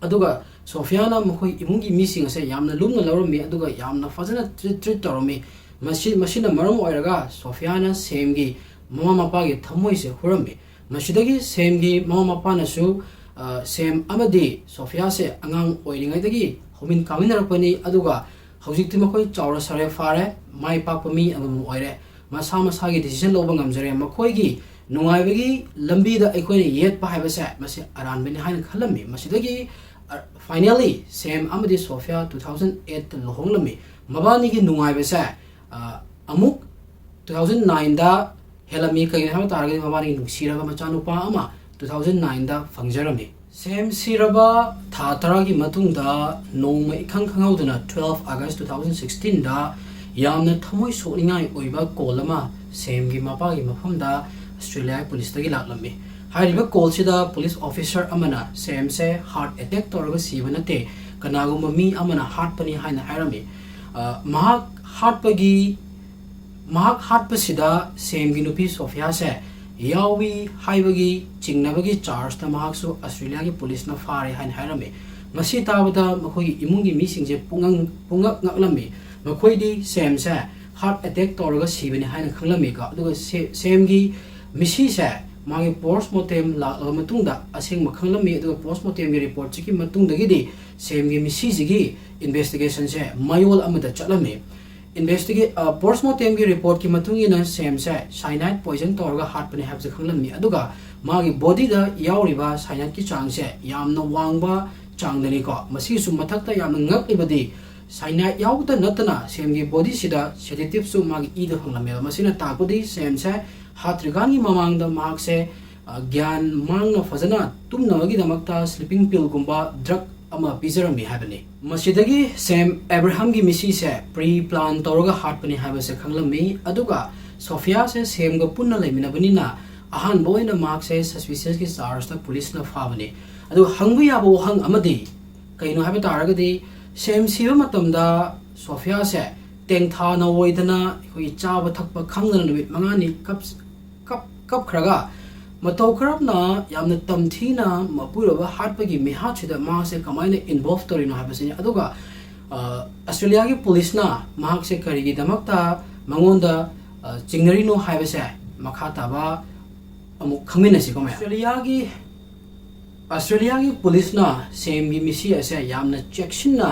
ꯑꯗꯨꯒ ꯁꯣꯐꯤꯌꯥꯅ ꯃꯈꯣꯏ ꯏꯃꯨꯡꯒꯤ ꯃꯤꯁꯤꯡ ꯑꯁꯦ ꯌꯥꯝꯅ ꯂꯨꯝꯅ ꯂꯧꯔꯝꯃꯤ, ꯑꯗꯨꯒ ꯌꯥꯝꯅ ꯐꯖꯅ treat treat ꯇꯧꯔꯝꯃꯤ꯫ ꯃꯁꯤ, ꯃꯁꯤꯅ ꯃꯔꯝ ꯑꯣꯏꯔꯒ ꯁꯣꯐꯤꯌꯥꯅ ꯁꯦꯝꯒꯤ ꯃꯃꯥ ꯃꯄꯥꯒꯤ ꯊꯃꯣꯏꯁꯦ ꯍꯨꯔꯝꯃꯤ꯫ ꯃꯁꯤꯗꯒꯤ ꯁꯦꯝꯒꯤ ꯃꯃꯥ ꯃꯄꯥꯅꯁꯨ, ꯑ, ꯁꯦꯝ ꯑꯃꯗꯤ ꯁꯣꯐꯤꯌꯥꯁꯦ ꯑꯉꯥꯡ ꯑꯣꯏꯔꯤꯉꯩꯗꯒꯤ ꯍꯧꯃꯤꯟ ꯀꯥꯃꯤꯟꯅꯔꯛꯄꯅꯤ, ꯑꯗꯨꯒ ꯍꯧꯖꯤꯛꯇꯤ ꯃꯈꯣꯏ ꯆꯥꯎꯔ ꯁꯥꯔꯦ ꯐꯥꯔꯦ, ꯃꯥꯏ ꯄꯥꯛꯄ ꯃꯤ ꯑꯃꯃꯝ ꯑꯣꯏꯔꯦ, ꯃꯁꯥ ꯃꯁꯥꯒꯤ decision ꯂꯧꯕ ꯉꯝꯖꯔꯦ꯫ ꯃꯈꯣꯏꯒꯤ ꯅꯨꯡꯉꯥꯏꯕꯒꯤ ꯂꯝꯕꯤꯗ ꯑꯩꯈꯣꯏꯅ ꯌꯦꯠꯄ ꯍꯥꯏꯕꯁꯦ ꯃꯁꯤ ꯑꯔꯥꯟꯕꯅꯤ ꯍꯥꯏꯅ ꯈꯜꯂꯝꯃꯤ꯫ ꯃꯁꯤꯗꯒꯤ, ꯑ, finally ꯁꯦꯝ ꯑꯃꯗꯤ ꯁꯣꯐꯤꯌꯥ two thousand eight ꯇ ꯂꯨꯍꯣꯡꯂꯝꯃꯤ꯫ ꯃꯕꯥꯅꯤꯒꯤ ꯅꯨꯡꯉꯥꯏꯕꯁꯦ, ꯑ, ꯑꯃꯨꯛ two thousand nine ꯗ ꯍꯦꯜꯂꯝꯃꯤ꯫ ꯀꯩꯒꯤꯅꯣ ꯍꯥꯏꯕ ꯇꯥꯔꯒꯗꯤ ꯃꯕꯥꯅꯤꯒꯤ ꯅꯨꯡꯁꯤꯔꯕ ꯃꯆꯥꯅꯨꯄꯥ ꯑꯃ two thousand nine ꯗ ꯐꯪꯖꯔꯝꯃꯤ꯫ ꯁꯦꯝ ꯁꯤꯔꯕ ꯊꯥ ꯇꯔꯥꯒꯤ ꯃꯇꯨꯡꯗ ꯅꯣꯡꯃ ꯏꯈꯪ ꯈꯪꯍꯧꯗꯅ twelve August two thousand sixteen ꯗ ꯌꯥꯝꯅ ꯊꯃꯣꯏ ꯁꯣꯛꯅꯤꯡꯉꯥꯏ ꯑꯣꯏꯕ call ꯑꯃ ꯁꯦꯝꯒꯤ ꯃꯄꯥꯒꯤ ꯃꯐꯝꯗ ꯑꯁꯇ꯭ꯔꯦꯂꯤꯌꯥꯒꯤ ꯄꯨꯂꯤꯁꯇꯒꯤ ꯂꯥꯛꯂꯝꯃꯤ꯫ ꯍꯥꯏꯔꯤꯕ call ꯁꯤꯗ police officer ꯑꯃꯅ ꯁꯦꯝꯁꯦ heart attack ꯇꯧꯔꯒ ꯁꯤꯕ ꯅꯠꯇꯦ, ꯀꯅꯥꯒꯨꯝꯕ ꯃꯤ ꯑꯃꯅ ꯍꯥꯠꯄꯅꯤ ꯍꯥꯏꯅ ꯍꯥꯏꯔꯝꯃꯤ꯫ ꯑ, ꯃꯍꯥꯛ ꯍꯥꯠꯄꯒꯤ, ꯃꯍꯥꯛ ꯍꯥꯠꯄꯁꯤꯗ ꯁꯦꯝꯒꯤ ꯅꯨꯄꯤ ꯁꯣꯐꯤꯌꯥꯁꯦ ꯌꯥꯎꯏ ꯍꯥꯏꯕꯒꯤ ꯆꯤꯡꯅꯕꯒꯤ charge ꯇ ꯃꯍꯥꯛꯁꯨ ꯑꯁꯇ꯭ꯔꯦꯂꯤꯌꯥꯒꯤ ꯄꯨꯂꯤꯁꯅ ꯐꯥꯔꯦ ꯍꯥꯏꯅ ꯍꯥꯏꯔꯝꯃꯤ꯫ ꯃꯁꯤ ꯇꯥꯕꯗ ꯃꯈꯣꯏꯒꯤ ꯏꯃꯨꯡꯒꯤ ꯃꯤꯁꯤꯡꯁꯦ ꯄꯨꯡꯉꯪ-, ꯄꯨꯡꯉꯛ ꯉꯛꯂꯝꯃꯤ꯫ ꯃꯈꯣꯏꯗꯤ ꯁꯦꯝꯁꯦ heart attack ꯇꯧꯔꯒ ꯁꯤꯕꯅꯤ ꯍꯥꯏꯅ ꯈꯪꯂꯝꯃꯤꯀꯣ꯫ ꯑꯗꯨꯒ ꯁꯦ-, ꯁꯦꯝꯒꯤ ꯃꯤꯁꯤꯁꯦ ꯃꯥꯒꯤ post mortem ꯂꯥꯛꯂꯕ ꯃꯇꯨꯡꯗ ꯑꯁꯦꯡꯕ ꯈꯪꯂꯝꯃꯤ꯫ ꯑꯗꯨꯒ post mortem ꯒꯤ report ꯁꯤꯒꯤ ꯃꯇꯨꯡꯗꯒꯤꯗꯤ ꯁꯦꯝꯒꯤ ꯃꯤꯁꯤꯁꯤꯒꯤ investigation ꯁꯦ ꯃꯌꯣꯜ ꯑꯃꯗ ꯆꯠꯂꯝꯃꯤ꯫ Investiga-, ꯑ, post mortem ꯒꯤ report ꯀꯤ ꯃꯇꯨꯡ ꯏꯟꯅ ꯁꯦꯝꯁꯦ cyanide poison ꯇꯧꯔꯒ ꯍꯥꯠꯄꯅꯤ ꯍꯥꯏꯕꯁꯦ ꯈꯪꯂꯝꯃꯤ꯫ ꯑꯗꯨꯒ ꯃꯥꯒꯤ body ꯗ ꯌꯥꯎꯔꯤꯕ cyanide ꯀꯤ ꯆꯥꯡꯁꯦ ꯌꯥꯝꯅ ꯋꯥꯡꯕ ꯆꯥꯡꯗꯅꯤꯀꯣ꯫ ꯃꯁꯤꯒꯤꯁꯨ ꯃꯊꯛꯇ ꯌꯥꯝꯅ ꯉꯛꯂꯤꯕꯗꯤ cyanide ꯌꯥꯎꯕꯇ ꯅꯠꯇꯅ ꯁꯦꯝꯒꯤ body ꯁꯤꯗ sedative ꯁꯨ ꯃꯥꯒꯤ ꯏꯗ ꯐꯪꯂꯝꯃꯦꯕ꯫ ꯃꯁꯤꯅ ꯇꯥꯛꯄꯗꯤ ꯁꯦꯝꯁꯦ ꯍꯥꯠꯇ꯭ꯔꯤꯀꯥꯟꯒꯤ ꯃꯃꯥꯡꯗ ꯃꯍꯥꯛꯁꯦ, ꯑ, ꯒ꯭ꯌꯥꯟ ꯃꯥꯡꯅ ꯐꯖꯅ ꯇꯨꯝꯅꯕꯒꯤꯗꯃꯛꯇ sleeping pill ꯒꯨꯝꯕ drug ꯑꯃ ꯄꯤꯖꯔꯝꯃꯤ ꯍꯥꯏꯕꯅꯤ꯫ ꯃꯁꯤꯗꯒꯤ ꯁꯦꯝ ꯑꯦꯕ꯭ꯔꯥꯍꯥꯝꯒꯤ ꯃꯤꯁꯤꯁꯦ pre plan ꯇꯧꯔꯒ ꯍꯥꯠꯄꯅꯤ ꯍꯥꯏꯕꯁꯦ ꯈꯪꯂꯝꯃꯤ꯫ ꯑꯗꯨꯒ ꯁꯣꯐꯤꯌꯥꯁꯦ ꯁꯦꯝꯒ ꯄꯨꯟꯅ ꯂꯩꯃꯤꯟꯅꯕꯅꯤꯅ ꯑꯍꯥꯟꯕ ꯑꯣꯏꯅ ꯃꯍꯥꯛꯁꯦ suspicious ꯀꯤ charge ꯇ ꯄꯨꯂꯤꯁꯅ ꯐꯥꯕꯅꯤ꯫ ꯑꯗꯨꯒ ꯍꯪꯕ ꯌꯥꯕ ꯋꯥꯍꯪ ꯑꯃꯗꯤ ꯀꯩꯅꯣ ꯍꯥꯏꯕ ꯇꯥꯔꯒꯗꯤ ꯁꯦꯝ ꯁꯤꯕ ꯃꯇꯝꯗ ꯁꯣꯐꯤꯌꯥꯁꯦ ꯇꯦꯡꯊꯥ ꯅꯋꯣꯏꯗꯅ, ꯑꯩꯈꯣꯏꯒꯤ ꯆꯥꯕ ꯊꯛꯄ ꯈꯪꯗꯅ ꯅꯨꯃꯤꯠ ꯃꯉꯥꯅꯤ ꯀꯞ-, ꯀꯞ-, ꯀꯞꯈ꯭ꯔꯒ, ꯃꯇꯧ ꯀꯔꯝꯅ ꯌꯥꯝꯅ ꯇꯝꯊꯤꯅ ꯃꯄꯨꯔꯣꯏꯕ ꯍꯥꯠꯄꯒꯤ ꯃꯤꯍꯥꯠꯁꯤꯗ ꯃꯍꯥꯛꯁꯦ ꯀꯃꯥꯏꯅ involve ꯇꯧꯔꯤꯅꯣ ꯍꯥꯏꯕꯁꯤꯅꯤ꯫ ꯑꯗꯨꯒ, ꯑ, ꯑꯁꯇ꯭ꯔꯦꯂꯤꯌꯥꯒꯤ ꯄꯨꯂꯤꯁꯅ ꯃꯍꯥꯛꯁꯦ ꯀꯔꯤꯒꯤꯗꯃꯛꯇ ꯃꯉꯣꯟꯗ, ꯑ, ꯆꯤꯡꯅꯔꯤꯅꯣ ꯍꯥꯏꯕꯁꯦ ꯃꯈꯥ ꯇꯥꯕ ꯑꯃꯨꯛ ꯈꯪꯃꯤꯟꯅꯁꯤꯀꯣ, ꯃꯌꯥꯝ꯫ ꯑꯁꯇ꯭ꯔꯦꯂꯤꯌꯥꯒꯤ, ꯑꯁꯇ꯭ꯔꯦꯂꯤꯌꯥꯒꯤ ꯄꯨꯂꯤꯁꯅ ꯁꯦꯝꯒꯤ ꯃꯤꯁꯤ ꯑꯁꯦ ꯌꯥꯝꯅ ꯆꯦꯛꯁꯤꯟꯅ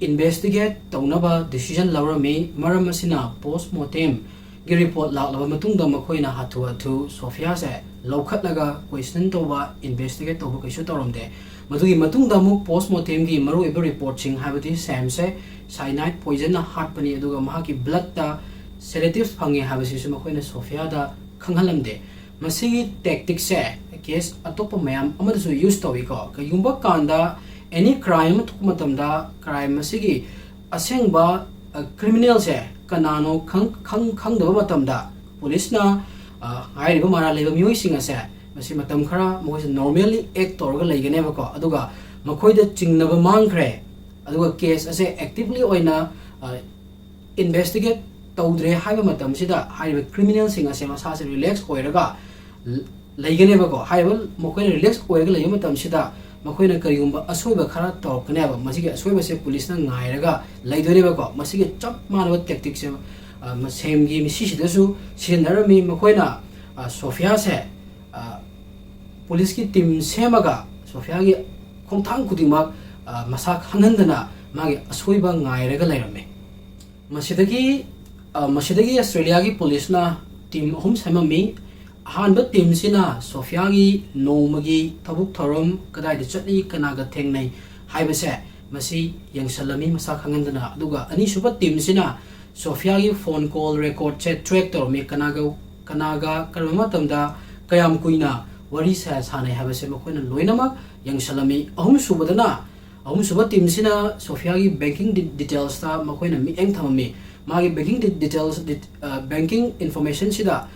investigate ꯇꯧꯅꯕ decision ꯂꯧꯔꯝꯃꯤ꯫ ꯃꯔꯝ ꯑꯁꯤꯅ, post mortem ꯒꯤ report ꯂꯥꯛꯂꯕ ꯃꯇꯨꯡꯗ ꯃꯈꯣꯏꯅ ꯍꯥꯊꯨ ꯍꯥꯊꯨ ꯁꯣꯐꯤꯌꯥꯁꯦ ꯂꯧꯈꯠꯂꯒ question ꯇꯧꯕ, investigate ꯇꯧꯕ ꯀꯩꯁꯨ ꯇꯧꯔꯝꯗꯦ꯫ ꯃꯗꯨꯒꯤ ꯃꯇꯨꯡꯗ ꯑꯃꯨꯛ post mortem ꯒꯤ ꯃꯔꯨꯑꯣꯏꯕ report ꯁꯤꯡ, ꯍꯥꯏꯕꯗꯤ ꯁꯦꯝꯁꯦ cyanide poison ꯅ ꯍꯥꯠꯄꯅꯤ, ꯑꯗꯨꯒ ꯃꯍꯥꯛꯀꯤ blood ꯇ sedative ꯐꯪꯉꯦ ꯍꯥꯏꯕꯁꯤꯁꯨ ꯃꯈꯣꯏꯅ ꯁꯣꯐꯤꯌꯥꯗ ꯈꯪꯍꯜꯂꯝꯗꯦ꯫ ꯃꯁꯤꯒꯤ tactic ꯁꯦ case ꯑꯇꯣꯞꯄ ꯃꯌꯥꯝ ꯑꯃꯗꯁꯨ use ꯇꯧꯏꯀꯣ꯫ ꯀꯩꯒꯨꯝꯕ ꯀꯥꯟꯗ any crime ꯑꯃ ꯊꯣꯛꯄ ꯃꯇꯝꯗ, crime ꯑꯁꯤꯒꯤ ꯑꯁꯦꯡꯕ, ꯑ, criminal ꯁꯦ ꯀꯅꯥꯅꯣ ꯈꯪ-, ꯈꯪ-, ꯈꯪꯗꯕ ꯃꯇꯝꯗ, ꯄꯨꯂꯤꯁꯅ, ꯑ, ꯍꯥꯏꯔꯤꯕ ꯃꯔꯥꯜ ꯂꯩꯕ ꯃꯤꯑꯣꯏꯁꯤꯡ ꯑꯁꯦ ꯃꯁꯤ ꯃꯇꯝ ꯈꯔ ꯃꯈꯣꯏꯁꯦ normally act ꯇꯧꯔꯒ ꯂꯩꯒꯅꯦꯕꯀꯣ꯫ ꯑꯗꯨꯒ ꯃꯈꯣꯏꯗ ꯆꯤꯡꯅꯕ ꯃꯥꯡꯈ꯭ꯔꯦ, ꯑꯗꯨꯒ case ꯑꯁꯦ actively ꯑꯣꯏꯅ, ꯑ, investigate ꯇꯧꯗ꯭ꯔꯦ ꯍꯥꯏꯕ ꯃꯇꯝꯁꯤꯗ, ꯍꯥꯏꯔꯤꯕ criminal ꯁꯤꯡ ꯑꯁꯦ ꯃꯁꯥꯁꯦ relax ꯑꯣꯏꯔꯒ ꯂ-, ꯂꯩꯒꯅꯦꯕꯀꯣ꯫ ꯍꯥꯏꯔꯤꯕ ꯃꯈꯣꯏꯅ relax ꯑꯣꯏꯔꯒ ꯂꯩꯕ ꯃꯇꯝꯁꯤꯗ, ꯃꯈꯣꯏꯅ ꯀꯔꯤꯒꯨꯝꯕ ꯑꯁꯣꯏꯕ ꯈꯔ ꯇꯧꯔꯛꯀꯅꯦꯕ꯫ ꯃꯁꯤꯒꯤ ꯑꯁꯣꯏꯕꯁꯦ ꯄꯨꯂꯤꯁꯅ ꯉꯥꯏꯔꯒ ꯂꯩꯗꯣꯏꯅꯦꯕꯀꯣ꯫ ꯃꯁꯤꯒꯤ ꯆꯞ ꯃꯥꯟꯅꯕ tactic ꯁꯦ, ꯑ, ꯃ-, ꯁꯦꯝꯒꯤ ꯃꯤꯁꯤꯁꯤꯗꯁꯨ ꯁꯤꯖꯤꯟꯅꯔꯝꯃꯤ꯫ ꯃꯈꯣꯏꯅ, ꯑ, ꯁꯣꯐꯤꯌꯥꯁꯦ, ꯑ, ꯄꯨꯂꯤꯁꯀꯤ team ꯁꯦꯝꯃꯒ ꯁꯣꯐꯤꯌꯥꯒꯤ ꯈꯣꯡꯊꯥꯡ ꯈꯨꯗꯤꯡꯃꯛ, ꯑ, ꯃꯁꯥ ꯈꯪꯍꯟꯗꯅ ꯃꯥꯒꯤ ꯑꯁꯣꯏꯕ ꯉꯥꯏꯔꯒ ꯂꯩꯔꯝꯃꯤ꯫ ꯃꯁꯤꯗꯒꯤ, ꯑ, ꯃꯁꯤꯗꯒꯤ ꯑꯁꯇ꯭ꯔꯦꯂꯤꯌꯥꯒꯤ ꯄꯨꯂꯤꯁꯅ team ꯑꯍꯨꯝ ꯁꯦꯝꯃꯝꯃꯤ꯫ ꯑꯍꯥꯟꯕ team ꯁꯤꯅ ꯁꯣꯐꯤꯌꯥꯒꯤ ꯅꯣꯡꯃꯒꯤ ꯊꯕꯛ ꯊꯧꯔꯝ, ꯀꯗꯥꯏꯗ ꯆꯠꯂꯤ, ꯀꯅꯥꯒ ꯊꯦꯡꯅꯩ ꯍꯥꯏꯕꯁꯦ ꯃꯁꯤ ꯌꯦꯡꯁꯜꯂꯝꯃꯤ ꯃꯁꯥ ꯈꯪꯍꯟꯗꯅ꯫ ꯑꯗꯨꯒ ꯑꯅꯤꯁꯨꯕ team ꯁꯤꯅ ꯁꯣꯐꯤꯌꯥꯒꯤ phone call record ꯁꯦ track ꯇꯧꯔꯝꯃꯤ, ꯀꯅꯥꯒ, ꯀꯅꯥꯒ ꯀꯔꯝꯕ ꯃꯇꯝꯗ ꯀꯌꯥꯝ ꯀꯨꯏꯅ ꯋꯥꯔꯤ ꯁꯥ-, ꯁꯥꯟꯅꯩ ꯍꯥꯏꯕꯁꯦ ꯃꯈꯣꯏꯅ ꯂꯣꯏꯅꯃꯛ ꯌꯦꯡꯁꯜꯂꯝꯃꯤ꯫ ꯑꯍꯨꯝꯁꯨꯕꯗꯅ, ꯑꯍꯨꯝꯁꯨꯕ team ꯁꯤꯅ ꯁꯣꯐꯤꯌꯥꯒꯤ banking ꯗꯤ-, details ꯇ ꯃꯈꯣꯏꯅ ꯃꯤꯠꯌꯦꯡ ꯊꯝꯃꯝꯃꯤ꯫ ꯃꯥꯒꯤ banking ꯗꯤ-, details, ꯗꯤ-, ꯑ, banking information ꯁꯤꯗ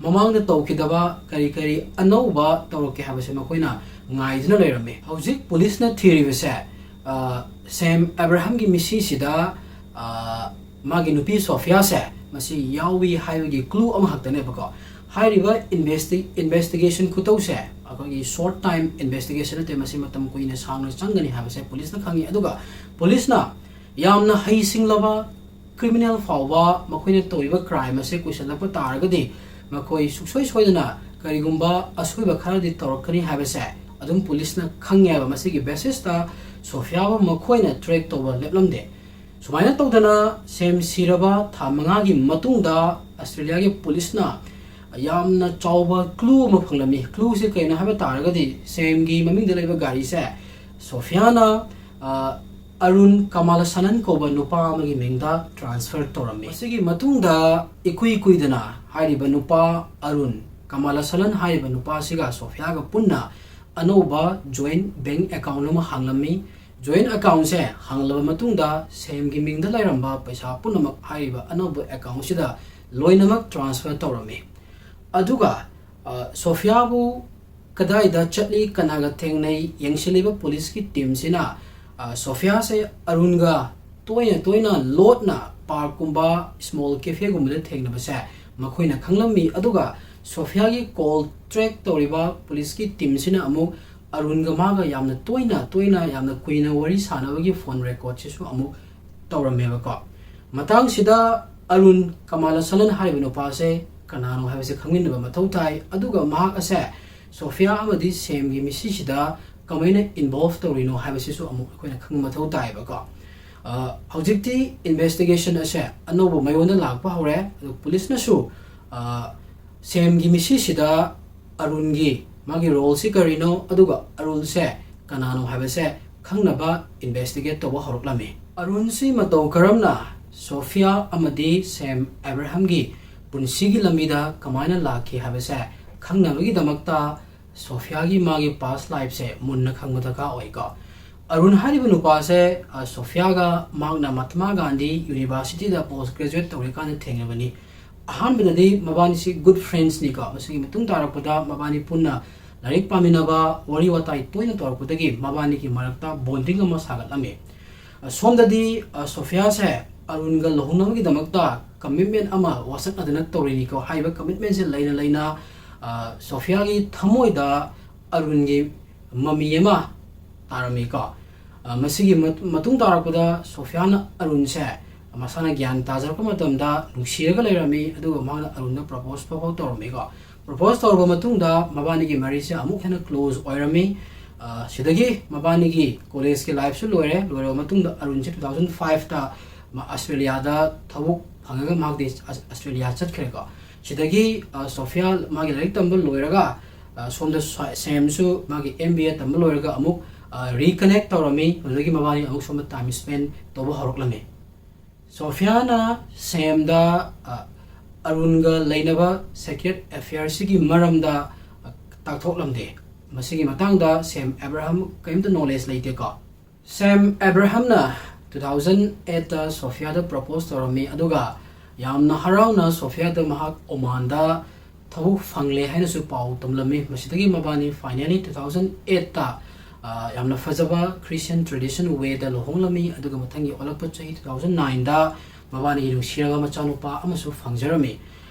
ꯃꯃꯥꯡꯗ ꯇꯧꯈꯤꯗꯕ ꯀꯔꯤ ꯀꯔꯤ ꯑꯅꯧꯕ ꯇꯧꯔꯛꯀꯦ ꯍꯥꯏꯕꯁꯦ ꯃꯈꯣꯏꯅ ꯉꯥꯏꯗꯨꯅ ꯂꯩꯔꯝꯃꯤ꯫ ꯍꯧꯖꯤꯛ ꯄꯨꯂꯤꯁꯅ ꯊꯤꯔꯤꯕꯁꯦ, ꯑ, ꯁꯦꯝ ꯑꯦꯕ꯭ꯔꯥꯍꯝꯒꯤ ꯃꯤꯁꯤꯁꯤꯗ, ꯑ, ꯃꯥꯒꯤ ꯅꯨꯄꯤ ꯁꯣꯐꯤꯌꯥꯁꯦ ꯃꯁꯤ ꯌꯥꯎꯏ ꯍꯥꯏꯕꯒꯤ clue ꯑꯃꯈꯛꯇꯅꯦꯕꯀꯣ꯫ ꯍꯥꯏꯔꯤꯕ investi- investigation ꯈꯨꯇꯧꯁꯦ ꯑꯩꯈꯣꯏꯒꯤ short time investigation ꯅꯠꯇꯦ, ꯃꯁꯤ ꯃꯇꯝ ꯀꯨꯏꯅ ꯁꯥꯡꯅ ꯆꯪꯒꯅꯤ ꯍꯥꯏꯕꯁꯦ ꯄꯨꯂꯤꯁꯅ ꯈꯪꯉꯤ꯫ ꯑꯗꯨꯒ ꯄꯨꯂꯤꯁꯅ ꯌꯥꯝꯅ ꯍꯩꯁꯤꯡꯂꯕ criminal ꯐꯥꯎꯕ ꯃꯈꯣꯏꯅ ꯇꯧꯔꯤꯕ crime ꯑꯁꯦ ꯀꯨꯏꯁꯜꯂꯛꯄ ꯇꯥꯔꯒꯗꯤ ꯃꯈꯣꯏ ꯁꯨꯡꯁꯣꯏ ꯁꯣꯏꯗꯅ ꯀꯔꯤꯒꯨꯝꯕ ꯑꯁꯣꯏꯕ ꯈꯔꯗꯤ ꯇꯧꯔꯛꯀꯅꯤ ꯍꯥꯏꯕꯁꯦ ꯑꯗꯨꯝ ꯄꯨꯂꯤꯁꯅ ꯈꯪꯉꯦꯕ꯫ ꯃꯁꯤꯒꯤ basis ꯇ ꯁꯣꯐꯤꯌꯥꯕꯨ ꯃꯈꯣꯏꯅ track ꯇꯧꯕ ꯂꯦꯞꯂꯝꯗꯦ꯫ ꯁꯨꯃꯥꯏꯅ ꯇꯧꯗꯅ ꯁꯦꯝ ꯁꯤꯔꯕ ꯊꯥ ꯃꯉꯥꯒꯤ ꯃꯇꯨꯡꯗ ꯑꯁꯇ꯭ꯔꯦꯂꯤꯌꯥꯒꯤ ꯄꯨꯂꯤꯁꯅ ꯌꯥꯝꯅ ꯆꯥꯎꯕ clue ꯑꯃ ꯐꯪꯂꯝꯃꯤ꯫ Clue ꯁꯦ ꯀꯩꯅꯣ ꯍꯥꯏꯕ ꯇꯥꯔꯒꯗꯤ ꯁꯦꯝꯒꯤ ꯃꯃꯤꯡꯗ ꯂꯩꯕ ꯒꯥꯔꯤꯁꯦ ꯁꯣꯐꯤꯌꯥꯅ, ꯑ, ꯑꯔꯨꯟ ꯀꯃꯥꯂꯁꯅꯟ ꯀꯧꯕ ꯅꯨꯄꯥ ꯑꯃꯒꯤ ꯃꯤꯡꯗ transfer ꯇꯧꯔꯝꯃꯤ꯫ ꯃꯁꯤꯒꯤ ꯃꯇꯨꯡꯗ ꯏꯀꯨꯏ ꯀꯨꯏꯗꯅ ꯍꯥꯏꯔꯤꯕ ꯅꯨꯄꯥ ꯑꯔꯨꯟ ꯀꯃꯥꯂꯁꯅꯟ ꯍꯥꯏꯔꯤꯕ ꯅꯨꯄꯥꯁꯤꯒ ꯁꯣꯐꯤꯌꯥꯒ ꯄꯨꯟꯅ ꯑꯅꯧꯕ joint bank account ꯑꯃ ꯍꯥꯡꯂꯝꯃꯤ꯫ Joint account ꯁꯦ ꯍꯥꯡꯂꯕ ꯃꯇꯨꯡꯗ ꯁꯦꯝꯒꯤ ꯃꯤꯡꯗ ꯂꯩꯔꯝꯕ ꯄꯩꯁꯥ ꯄꯨꯝꯅꯃꯛ ꯍꯥꯏꯔꯤꯕ ꯑꯅꯧꯕ account ꯁꯤꯗ ꯂꯣꯏꯅꯃꯛ transfer ꯇꯧꯔꯝꯃꯤ꯫ ꯑꯗꯨꯒ, ꯑ, ꯁꯣꯐꯤꯌꯥꯕꯨ ꯀꯗꯥꯏꯗ ꯆꯠꯂꯤ, ꯀꯅꯥꯒ ꯊꯦꯡꯅꯩ, ꯌꯦꯡꯁꯤꯜꯂꯤꯕ ꯄꯨꯂꯤꯁꯀꯤ team ꯁꯤꯅ, ꯑ, ꯁꯣꯐꯤꯌꯥꯁꯦ ꯑꯔꯨꯟꯒ ꯇꯣꯏꯅ ꯇꯣꯏꯅ ꯂꯣꯠꯅ park ꯀꯨꯝꯕ small cafe ꯒꯨꯝꯕꯗ ꯊꯦꯡꯅꯕꯁꯦ ꯃꯈꯣꯏꯅ ꯈꯪꯂꯝꯃꯤ꯫ ꯑꯗꯨꯒ ꯁꯣꯐꯤꯌꯥꯒꯤ call track ꯇꯧꯔꯤꯕ ꯄꯨꯂꯤꯁꯀꯤ team ꯁꯤꯅ ꯑꯃꯨꯛ ꯑꯔꯨꯟꯒ ꯃꯥꯒ ꯌꯥꯝꯅ ꯇꯣꯏꯅ ꯇꯣꯏꯅ ꯌꯥꯝꯅ ꯀꯨꯏꯅ ꯋꯥꯔꯤ ꯁꯥꯟꯅꯕꯒꯤ phone record ꯁꯤꯁꯨ ꯑꯃꯨꯛ ꯇꯧꯔꯝꯃꯦꯕꯀꯣ꯫ ꯃꯇꯥꯡꯁꯤꯗ ꯑꯔꯨꯟ ꯀꯃꯥꯂꯁꯅꯟ ꯍꯥꯏꯔꯤꯕ ꯅꯨꯄꯥꯁꯦ ꯀꯅꯥꯅꯣ ꯍꯥꯏꯕꯁꯦ ꯈꯪꯃꯤꯟꯅꯕ ꯃꯊꯧ ꯇꯥꯏ꯫ ꯑꯗꯨꯒ ꯃꯍꯥꯛ ꯑꯁꯦ ꯁꯣꯐꯤꯌꯥ ꯑꯃꯗꯤ ꯁꯦꯝꯒꯤ ꯃꯤꯁꯤꯁꯤꯗ ꯀꯃꯥꯏꯅ involve ꯇꯧꯔꯤꯅꯣ ꯍꯥꯏꯕꯁꯤꯁꯨ ꯑꯃꯨꯛ ꯑꯩꯈꯣꯏꯅ ꯈꯪꯕ ꯃꯊꯧ ꯇꯥꯏꯌꯦꯕꯀꯣ꯫ ꯑ, ꯍꯧꯖꯤꯛꯇꯤ investigation ꯑꯁꯦ ꯑꯅꯧꯕ ꯃꯌꯣꯟꯗ ꯂꯥꯛꯄ ꯍꯧꯔꯦ꯫ ꯑꯗꯨ ꯄꯨꯂꯤꯁꯅꯁꯨ, ꯑ, ꯁꯦꯝꯒꯤ ꯃꯤꯁꯤꯁꯤꯗ ꯑꯔꯨꯟꯒꯤ ꯃꯥꯒꯤ role ꯁꯤ ꯀꯔꯤꯅꯣ, ꯑꯗꯨꯒ ꯑꯔꯨꯟꯁꯦ ꯀꯅꯥꯅꯣ ꯍꯥꯏꯕꯁꯦ ꯈꯪꯅꯕ investigate ꯇꯧꯕ ꯍꯧꯔꯛꯂꯝꯃꯤ꯫ ꯑꯔꯨꯟꯁꯤ ꯃꯇꯧ ꯀꯔꯝꯅ ꯁꯣꯐꯤꯌꯥ ꯑꯃꯗꯤ ꯁꯦꯝ ꯑꯦꯕ꯭ꯔꯥꯍꯝꯒꯤ ꯄꯨꯟꯁꯤꯒꯤ ꯂꯝꯕꯤꯗ ꯀꯃꯥꯏꯅ ꯂꯥꯛꯈꯤ ꯍꯥꯏꯕꯁꯦ ꯈꯪꯅꯕꯒꯤꯗꯃꯛꯇ ꯁꯣꯐꯤꯌꯥꯒꯤ ꯃꯥꯒꯤ past life ꯁꯦ ꯃꯨꯟꯅ ꯈꯪꯕ ꯗꯔꯀꯥꯔ ꯑꯣꯏꯀꯣ꯫ ꯑꯔꯨꯟ ꯍꯥꯏꯔꯤꯕ ꯅꯨꯄꯥꯁꯦ, ꯑ, ꯁꯣꯐꯤꯌꯥꯒ ꯃꯍꯥꯛꯅ ꯃꯍꯥꯇꯃꯥ ꯒꯥꯟꯙꯤ University ꯗ post graduate ꯇꯧꯔꯤꯀꯥꯟꯗ ꯊꯦꯡꯅꯕꯅꯤ꯫ ꯑꯍꯥꯟꯕꯗꯗꯤ ꯃꯕꯥꯅꯤꯁꯤ good friends ꯅꯤꯀꯣ꯫ ꯃꯁꯤꯒꯤ ꯃꯇꯨꯡ ꯇꯥꯔꯛꯄꯗ ꯃꯕꯥꯅꯤ ꯄꯨꯟꯅ ꯂꯥꯏꯔꯤꯛ ꯄꯥꯃꯤꯟꯅꯕ, ꯋꯥꯔꯤ ꯋꯥꯇꯥꯏ ꯇꯣꯏꯅ ꯇꯧꯔꯛꯄꯗꯒꯤ ꯃꯕꯥꯅꯤꯒꯤ ꯃꯔꯛꯇ bonding ꯑꯃ ꯁꯥꯒꯠꯂꯝꯃꯤ꯫ ꯑ, ꯁꯣꯝꯗꯗꯤ, ꯑ, ꯁꯣꯐꯤꯌꯥꯁꯦ ꯑꯔꯨꯟꯒ ꯂꯨꯍꯣꯡꯅꯕꯒꯤꯗꯃꯛꯇ commitment ꯑꯃ ꯋꯥꯁꯛꯅꯗꯅ ꯇꯧꯔꯤꯅꯤꯀꯣ꯫ ꯍꯥꯏꯔꯤꯕ commitmentꯁꯦ ꯂꯩꯅ ꯂꯩꯅ, ꯑ, ꯁꯣꯐꯤꯌꯥꯒꯤ ꯊꯃꯣꯏꯗ ꯑꯔꯨꯟꯒꯤ ꯃꯃꯤ ꯑꯃ ꯇꯥꯔꯝꯃꯤꯀꯣ꯫ ꯑ, ꯃꯁꯤꯒꯤ ꯃꯠ-, ꯃꯇꯨꯡ ꯇꯥꯔꯛꯄꯗ ꯁꯣꯐꯤꯌꯥꯅ ꯑꯔꯨꯟꯁꯦ ꯃꯁꯥꯅ ꯒ꯭ꯌꯥꯟ ꯇꯥꯖꯔꯛꯄ ꯃꯇꯝꯗ ꯅꯨꯡꯁꯤꯔꯒ ꯂꯩꯔꯝꯃꯤ, ꯑꯗꯨꯒ ꯃꯍꯥꯛꯅ ꯑꯔꯨꯟꯗ propose ꯐꯥꯎꯕ ꯇꯧꯔꯝꯃꯤꯀꯣ꯫ Propose ꯇꯧꯔꯕ ꯃꯇꯨꯡꯗ ꯃꯕꯥꯅꯤꯒꯤ ꯃꯔꯤꯁꯦ ꯑꯃꯨꯛ ꯍꯦꯟꯅ close ꯑꯣꯏꯔꯝꯃꯤ꯫ ꯑ, ꯁꯤꯗꯒꯤ ꯃꯕꯥꯅꯤꯒꯤ collegeꯀꯤ lifeꯁꯨ ꯂꯣꯏꯔꯦ꯫ ꯂꯣꯏꯔꯕ ꯃꯇꯨꯡꯗ ꯑꯔꯨꯟꯁꯦ two thousand fiveꯇ ꯃ-, ꯑꯁꯇ꯭ꯔꯦꯂꯤꯌꯥꯗ ꯊꯕꯛ ꯐꯪꯉꯒ ꯃꯍꯥꯛꯇꯤ ꯑꯁ-, ꯑꯁꯇ꯭ꯔꯦꯂꯤꯌꯥ ꯆꯠꯈ꯭ꯔꯦꯀꯣ꯫ ꯁꯤꯗꯒꯤ, ꯑ, ꯁꯣꯐꯤꯌꯥ ꯃꯥꯒꯤ ꯂꯥꯏꯔꯤꯛ ꯇꯝꯕ ꯂꯣꯏꯔꯒ, ꯑ, ꯁꯣꯝꯗ ꯁ-, ꯁꯦꯝꯁꯨ ꯃꯥꯒꯤ M B A ꯇꯝꯕ ꯂꯣꯏꯔꯒ ꯑꯃꯨꯛ, ꯑ, reconnect ꯇꯧꯔꯝꯃꯤ꯫ ꯑꯗꯨꯗꯒꯤ ꯃꯕꯥꯅꯤ ꯑꯃꯨꯛ ꯁꯣꯝꯗ time spend ꯇꯧꯕ ꯍꯧꯔꯛꯂꯝꯃꯤ꯫ ꯁꯣꯐꯤꯌꯥꯅ ꯁꯦꯝꯗ, ꯑ, ꯑꯔꯨꯟꯒ ꯂꯩꯅꯕ secret affairꯁꯤꯒꯤ ꯃꯔꯝꯗ, ꯑ, ꯇꯥꯛꯊꯣꯛꯂꯝꯗꯦ꯫ ꯃꯁꯤꯒꯤ ꯃꯇꯥꯡꯗ ꯁꯦꯝ ꯑꯦꯕ꯭ꯔꯥꯍꯝ ꯀꯔꯤꯝꯇ knowledge ꯂꯩꯇꯦꯀꯣ꯫ ꯁꯦꯝ ꯑꯦꯕ꯭ꯔꯥꯍꯝꯅ two thousand eightꯇ ꯁꯣꯐꯤꯌꯥꯗ propose ꯇꯧꯔꯝꯃꯤ, ꯑꯗꯨꯒ ꯌꯥꯝꯅ ꯍꯔꯥꯎꯅ ꯁꯣꯐꯤꯌꯥꯗ ꯃꯍꯥꯛ ꯑꯣꯃꯥꯟꯗ ꯊꯕꯛ ꯐꯪꯂꯦ ꯍꯥꯏꯅꯁꯨ ꯄꯥꯎ ꯇꯝꯂꯝꯃꯤ꯫ ꯃꯁꯤꯗꯒꯤ ꯃꯕꯥꯅꯤ finally two thousand eightꯇ, ꯑ, ꯌꯥꯝꯅ ꯐꯖꯕ Christian tradition wayꯗ ꯂꯨꯍꯣꯡꯂꯝꯃꯤ, ꯑꯗꯨꯒ ꯃꯊꯪꯒꯤ ꯑꯣꯜꯂꯛꯄ ꯆꯍꯤ two thousand nineꯗ ꯃꯕꯥꯅꯤꯒꯤ ꯅꯨꯡꯁꯤꯔꯕ ꯃꯆꯥꯅꯨꯄꯥ ꯑꯃꯁꯨ ꯐꯪꯖꯔꯝꯃꯤ꯫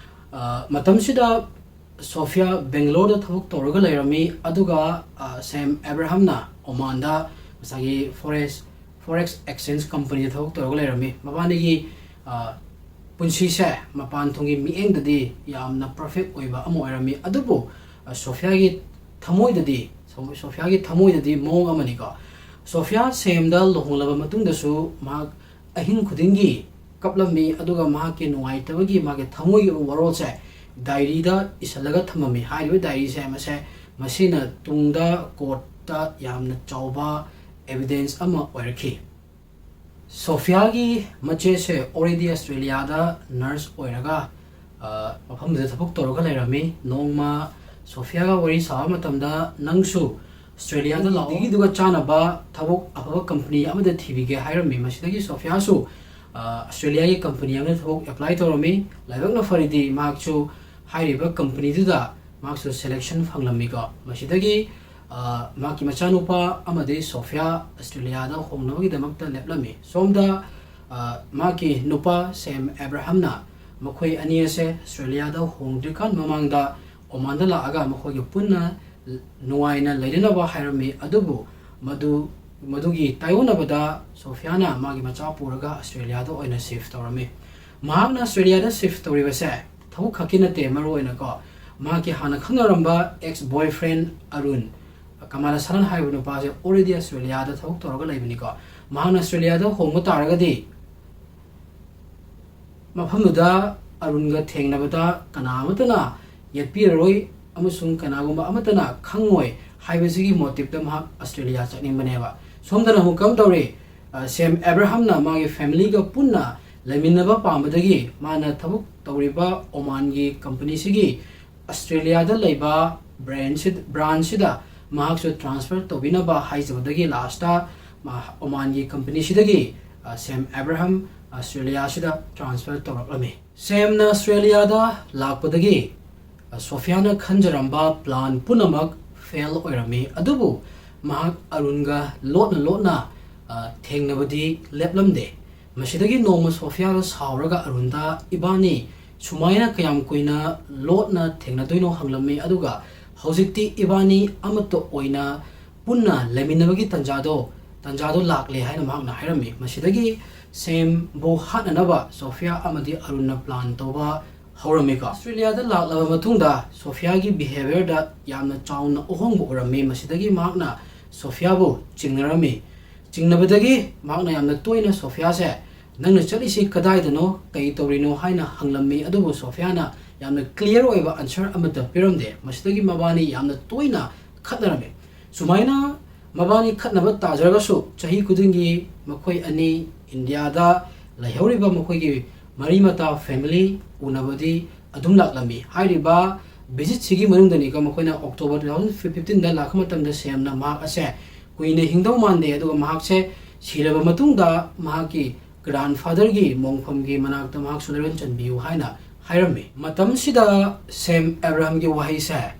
ꯑ, ꯃꯇꯝꯁꯤꯗ ꯁꯣꯐꯤꯌꯥ ꯕꯦꯡꯒꯂꯣꯔꯗ ꯊꯕꯛ ꯇꯧꯔꯒ ꯂꯩꯔꯝꯃꯤ, ꯑꯗꯨꯒ, ꯑ, ꯁꯦꯝ ꯑꯦꯕ꯭ꯔꯥꯍꯝꯅ ꯑꯣꯃꯥꯟꯗ ꯉꯁꯥꯏꯒꯤ forex, forex exchange companyꯗ ꯊꯕꯛ ꯇꯧꯔꯒ ꯂꯩꯔꯝꯃꯤ꯫ ꯃꯕꯥꯅꯤꯒꯤ, ꯑ, ꯄꯨꯟꯁꯤꯁꯦ ꯃꯄꯥꯟ ꯊꯣꯡꯒꯤ ꯃꯤꯠꯌꯦꯡꯗꯗꯤ ꯌꯥꯝꯅ perfect ꯑꯣꯏꯕ ꯑꯃ ꯑꯣꯏꯔꯝꯃꯤ, ꯑꯗꯨꯕꯨ, ꯑ, ꯁꯣꯐꯤꯌꯥꯒꯤ ꯊꯃꯣꯏꯗꯗꯤ, ꯁꯣ-, ꯁꯣꯐꯤꯌꯥꯒꯤ ꯊꯃꯣꯏꯗꯗꯤ ꯃꯑꯣꯡ ꯑꯃꯅꯤꯀꯣ꯫ ꯁꯣꯐꯤꯌꯥ ꯁꯦꯝꯗ ꯂꯨꯍꯣꯡꯂꯕ ꯃꯇꯨꯡꯗꯁꯨ ꯃꯍꯥꯛ ꯑꯍꯤꯡ ꯈꯨꯗꯤꯡꯒꯤ ꯀꯞꯂꯝꯃꯤ, ꯑꯗꯨꯒ ꯃꯍꯥꯛꯀꯤ ꯅꯨꯡꯉꯥꯏꯇꯕꯒꯤ ꯃꯥꯒꯤ ꯊꯃꯣꯏꯒꯤ ꯑꯣꯏꯕ ꯋꯥꯔꯣꯜꯁꯦ diaryꯗ ꯏꯁꯤꯜꯂꯒ ꯊꯝꯃꯝꯃꯤ꯫ ꯍꯥꯏꯔꯤꯕ diaryꯁꯦ ꯃꯁꯦ, ꯃꯁꯤꯅ ꯇꯨꯡꯗ courtꯇ ꯌꯥꯝꯅ ꯆꯥꯎꯕ evidence ꯑꯃ ꯑꯣꯏꯔꯛꯈꯤ꯫ ꯁꯣꯐꯤꯌꯥꯒꯤ ꯃꯆꯦꯁꯦ already ꯑꯁꯇ꯭ꯔꯦꯂꯤꯌꯥꯗ nurse ꯑꯣꯏꯔꯒ, ꯑ, ꯃꯐꯝꯗꯨꯗ ꯊꯕꯛ ꯇꯧꯔꯒ ꯂꯩꯔꯝꯃꯤ꯫ ꯅꯣꯡꯃ ꯁꯣꯐꯤꯌꯥꯒ ꯋꯥꯔꯤ ꯁꯥꯕ ꯃꯇꯝꯗ, "ꯅꯪꯁꯨ ꯑꯁꯇ꯭ꯔꯦꯂꯤꯌꯥꯗ ꯂꯥꯛꯑꯣ, ꯗꯤꯒ꯭ꯔꯤꯗꯨꯒ ꯆꯥꯅꯕ ꯊꯕꯛ ꯑꯐꯕ company ꯑꯃꯗ ꯊꯤꯕꯤꯒꯦ" ꯍꯥꯏꯔꯝꯃꯤ꯫ ꯃꯁꯤꯗꯒꯤ ꯁꯣꯐꯤꯌꯥꯁꯨ, ꯑ, ꯑꯁꯇ꯭ꯔꯦꯂꯤꯌꯥꯒꯤ company ꯑꯃꯗ ꯊꯕꯛ apply ꯇꯧꯔꯝꯃꯤ꯫ ꯂꯥꯏꯕꯛꯅ ꯐꯔꯤꯗꯤ ꯃꯍꯥꯛꯁꯨ ꯍꯥꯏꯔꯤꯕ companyꯗꯨꯗ ꯃꯍꯥꯛꯁꯨ selection ꯐꯪꯂꯝꯃꯤꯀꯣ꯫ ꯃꯁꯤꯗꯒꯤ, ꯑ, ꯃꯍꯥꯛꯀꯤ ꯃꯆꯥꯅꯨꯄꯥ ꯑꯃꯗꯤ ꯁꯣꯐꯤꯌꯥ ꯑꯁꯇ꯭ꯔꯦꯂꯤꯌꯥꯗ ꯍꯣꯡꯅꯕꯒꯤꯗꯃꯛꯇ ꯂꯦꯞꯂꯝꯃꯤ꯫ ꯁꯣꯝꯗ, ꯃꯍꯥꯛꯀꯤ ꯅꯨꯄꯥ ꯁꯦꯝ ꯑꯦꯕ꯭ꯔꯥꯍꯝꯅ ꯃꯈꯣꯏ ꯑꯅꯤ ꯑꯁꯦ ꯑꯁꯇ꯭ꯔꯦꯂꯤꯌꯥꯗ ꯍꯣꯡꯗ꯭ꯔꯤꯀꯥꯟ ꯃꯃꯥꯡꯗ ꯑꯣꯃꯥꯟꯗ ꯂꯥꯛꯑꯒ ꯃꯈꯣꯏꯒꯤ ꯄꯨꯟꯅ ꯅꯨꯡꯉꯥꯏꯅ ꯂꯩꯅꯅꯕ ꯍꯥꯏꯔꯝꯃꯤ꯫ ꯑꯗꯨꯕꯨ ꯃꯗꯨ, ꯃꯗꯨꯒꯤ ꯇꯥꯏꯑꯣꯟꯅꯕꯗ ꯁꯣꯐꯤꯌꯥꯅ ꯃꯥꯒꯤ ꯃꯆꯥ ꯄꯨꯔꯒ ꯑꯁꯇ꯭ꯔꯦꯂꯤꯌꯥꯗ ꯑꯣꯏꯅ ꯁꯤꯐ ꯇꯧꯔꯝꯃꯤ꯫ ꯃꯍꯥꯛꯅ ꯑꯁꯇ꯭ꯔꯦꯂꯤꯌꯥꯗ ꯁꯤꯐ ꯇꯧꯔꯤꯕꯁꯦ ꯊꯕꯛ ꯈꯛꯀꯤ ꯅꯠꯇꯦ, ꯃꯔꯨꯑꯣꯏꯅꯀꯣ ꯃꯍꯥꯛꯀꯤ ꯍꯥꯟꯅ ꯈꯪꯅꯔꯝꯕ ꯑꯦꯛꯁ ꯕꯣꯏꯐ꯭ꯔꯦꯟ ꯑꯔꯨꯟ, ꯀꯃꯥꯂꯥ ꯁꯅꯟ ꯍꯥꯏꯔꯤꯕ ꯅꯨꯄꯥꯁꯦ already ꯑꯁꯇ꯭ꯔꯦꯂꯤꯌꯥꯗ ꯊꯕꯛ ꯇꯧꯔꯒ ꯂꯩꯕꯅꯤꯀꯣ꯫ ꯃꯍꯥꯛꯅ ꯑꯁꯇ꯭ꯔꯦꯂꯤꯌꯥꯗ ꯍꯣꯡꯕ ꯇꯥꯔꯒꯗꯤ ꯃꯐꯝꯗꯨꯗ ꯑꯔꯨꯟꯒ ꯊꯦꯡꯅꯕꯗ ꯀꯅꯥ ꯑꯃꯠꯇꯅ ꯌꯦꯠꯄꯤꯔꯔꯣꯏ ꯑꯃꯁꯨꯡ ꯀꯅꯥꯒꯨꯝꯕ ꯑꯃꯠꯇꯅ ꯈꯪꯉꯣꯏ ꯍꯥꯏꯕꯁꯤꯒꯤ ꯃꯣꯇꯤꯞꯇ ꯃꯍꯥꯛ ꯑꯁꯇ꯭ꯔꯦꯂꯤꯌꯥ ꯆꯠꯅꯤꯡꯕꯅꯦꯕ꯫ ꯁꯣꯝꯗꯅ ꯑꯃꯨꯛ ꯀꯔꯝ ꯇꯧꯔꯤ? ꯑ, ꯁꯦꯝ ꯑꯦꯕ꯭ꯔꯥꯍꯝꯅ ꯃꯥꯒꯤ ꯐꯦꯃꯤꯂꯤꯒ ꯄꯨꯟꯅ ꯂꯩꯃꯤꯟꯅꯕ ꯄꯥꯝꯕꯗꯒꯤ ꯃꯥꯅ ꯊꯕꯛ ꯇꯧꯔꯤꯕ ꯑꯣꯃꯥꯟꯒꯤ ꯀꯝꯄꯅꯤꯁꯤꯒꯤ ꯑꯁꯇ꯭ꯔꯦꯂꯤꯌꯥꯗ ꯂꯩꯕ ꯕ꯭ꯔꯥꯟꯁꯤ-, ꯕ꯭ꯔꯥꯟꯁꯁꯤꯗ ꯃꯍꯥꯛꯁꯨ ꯇ꯭ꯔꯥꯟꯁꯐꯔ ꯇꯧꯕꯤꯅꯕ ꯍꯥꯏꯖꯕꯗꯒꯤ ꯂꯥꯁꯇ ꯃꯥ-, ꯑꯣꯃꯥꯟꯒꯤ ꯀꯝꯄꯅꯤꯁꯤꯗꯒꯤ, ꯑ, ꯁꯦꯝ ꯑꯦꯕ꯭ꯔꯥꯍꯝ ꯑꯁꯇ꯭ꯔꯦꯂꯤꯌꯥꯁꯤꯗ ꯇ꯭ꯔꯥꯟꯁꯐꯔ ꯇꯧꯔꯛꯂꯝꯃꯤ꯫ ꯁꯦꯝꯅ ꯑꯁꯇ꯭ꯔꯦꯂꯤꯌꯥꯗ ꯂꯥꯛꯄꯗꯒꯤ, ꯑ, ꯁꯣꯐꯤꯌꯥꯅ ꯈꯟꯖꯔꯝꯕ ꯄ꯭ꯂꯥꯟ ꯄꯨꯝꯅꯃꯛ ꯐꯦꯜ ꯑꯣꯏꯔꯝꯃꯤ, ꯑꯗꯨꯕꯨ ꯃꯍꯥꯛ ꯑꯔꯨꯟꯒ ꯂꯣꯠꯅ ꯂꯣꯠꯅ, ꯑ, ꯊꯦꯡꯅꯕꯗꯤ ꯂꯦꯞꯂꯝꯗꯦ꯫ ꯃꯁꯤꯗꯒꯤ ꯅꯣꯡꯃ ꯁꯣꯐꯤꯌꯥꯅ ꯁꯥꯎꯔꯒ ꯑꯔꯨꯟꯗ, "ꯏꯕꯥꯅꯤ ꯁꯨꯃꯥꯏꯅ ꯀꯌꯥꯝ ꯀꯨꯏꯅ ꯂꯣꯠꯅ ꯊꯦꯡꯅꯗꯣꯏꯅꯣ?" ꯍꯪꯂꯝꯃꯤ꯫ ꯑꯗꯨꯒ ꯍꯧꯖꯤꯛꯇꯤ ꯏꯕꯥꯅꯤ ꯑꯃꯠꯇ ꯑꯣꯏꯅ ꯄꯨꯟꯅ ꯂꯩꯃꯤꯟꯅꯕꯒꯤ ꯇꯟꯖꯥꯗꯣ, ꯇꯟꯖꯥꯗꯣ ꯂꯥꯛꯂꯦ ꯍꯥꯏꯅ ꯃꯍꯥꯛꯅ ꯍꯥꯏꯔꯝꯃꯤ꯫ ꯃꯁꯤꯗꯒꯤ ꯁꯦꯝꯕꯨ ꯍꯥꯠꯅꯅꯕ ꯁꯣꯐꯤꯌꯥ ꯑꯃꯗꯤ ꯑꯔꯨꯟꯅ ꯄ꯭ꯂꯥꯟ ꯇꯧꯕ ꯍꯧꯔꯝꯃꯤꯀꯣ꯫ ꯑꯁꯇ꯭ꯔꯦꯂꯤꯌꯥꯗ ꯂꯥꯛꯂꯕ ꯃꯇꯨꯡꯗ ꯁꯣꯐꯤꯌꯥꯒꯤ ꯕꯤꯍꯦꯕꯤꯌꯔꯗ ꯌꯥꯝꯅ ꯆꯥꯎꯅ ꯑꯍꯣꯡꯕ ꯎꯔꯝꯃꯤ꯫ ꯃꯁꯤꯗꯒꯤ ꯃꯍꯥꯛꯅ ꯁꯣꯐꯤꯌꯥꯕꯨ ꯆꯤꯡꯅꯔꯝꯃꯤ꯫ ꯆꯤꯡꯅꯕꯗꯒꯤ ꯃꯍꯥꯛꯅ ꯌꯥꯝꯅ ꯇꯣꯏꯅ ꯁꯣꯐꯤꯌꯥꯁꯦ, "ꯅꯪꯅ ꯆꯠꯂꯤꯁꯤ ꯀꯗꯥꯏꯗꯅꯣ, ꯀꯩ ꯇꯧꯔꯤꯅꯣ?" ꯍꯥꯏꯅ ꯍꯪꯂꯝꯃꯤ꯫ ꯑꯗꯨꯕꯨ ꯁꯣꯐꯤꯌꯥꯅ ꯌꯥꯝꯅ ꯀ꯭ꯂꯤꯌꯔ ꯑꯣꯏꯕ ꯑꯟꯁꯔ ꯑꯃꯠꯇ ꯄꯤꯔꯝꯗꯦ꯫ ꯃꯁꯤꯗꯒꯤ ꯃꯕꯥꯅꯤ ꯌꯥꯝꯅ ꯇꯣꯏꯅ ꯈꯠꯅꯔꯝꯃꯤ꯫ ꯁꯨꯃꯥꯏꯅ ꯃꯕꯥꯅꯤ ꯈꯠꯅꯕ ꯇꯥꯖꯔꯒꯁꯨ ꯆꯍꯤ ꯈꯨꯗꯤꯡꯒꯤ ꯃꯈꯣꯏ ꯑꯅꯤ ꯏꯟꯗꯤꯌꯥꯗ ꯂꯩꯍꯧꯔꯤꯕ ꯃꯈꯣꯏꯒꯤ ꯃꯔꯤ ꯃꯇꯥ, ꯐꯦꯃꯤꯂꯤ ꯎꯅꯕꯗꯤ ꯑꯗꯨꯝ ꯂꯥꯛꯂꯝꯃꯤ꯫ ꯍꯥꯏꯔꯤꯕ ꯚꯤꯖꯤꯠꯁꯤꯒꯤ ꯃꯅꯨꯡꯗꯅꯤꯀꯣ, ꯃꯈꯣꯏꯅ ꯑꯣꯛꯇꯣꯕꯔ two thousand fifteenꯗ ꯂꯥꯛꯄ ꯃꯇꯝꯗ ꯁꯦꯝꯅ ꯃꯍꯥꯛ ꯑꯁꯦ ꯀꯨꯏꯅ ꯍꯤꯡꯗꯧ ꯃꯥꯟꯗꯦ, ꯑꯗꯨꯒ ꯃꯍꯥꯛꯁꯦ ꯁꯤꯔꯕ ꯃꯇꯨꯡꯗ ꯃꯍꯥꯛꯀꯤ ꯒ꯭ꯔꯥꯟꯐꯥꯗꯔꯒꯤ ꯃꯣꯡꯐꯝꯒꯤ ꯃꯅꯥꯛꯇ ꯃꯍꯥꯛꯁꯨ ꯂꯩꯔꯣꯟ ꯆꯟꯕꯤꯌꯨ ꯍꯥꯏꯅ ꯍꯥꯏꯔꯝꯃꯤ꯫ ꯃꯇꯝꯁꯤꯗ ꯁꯦꯝ ꯑꯦꯕ꯭ꯔꯥꯍꯝꯒꯤ ꯋꯥꯍꯩꯁꯦ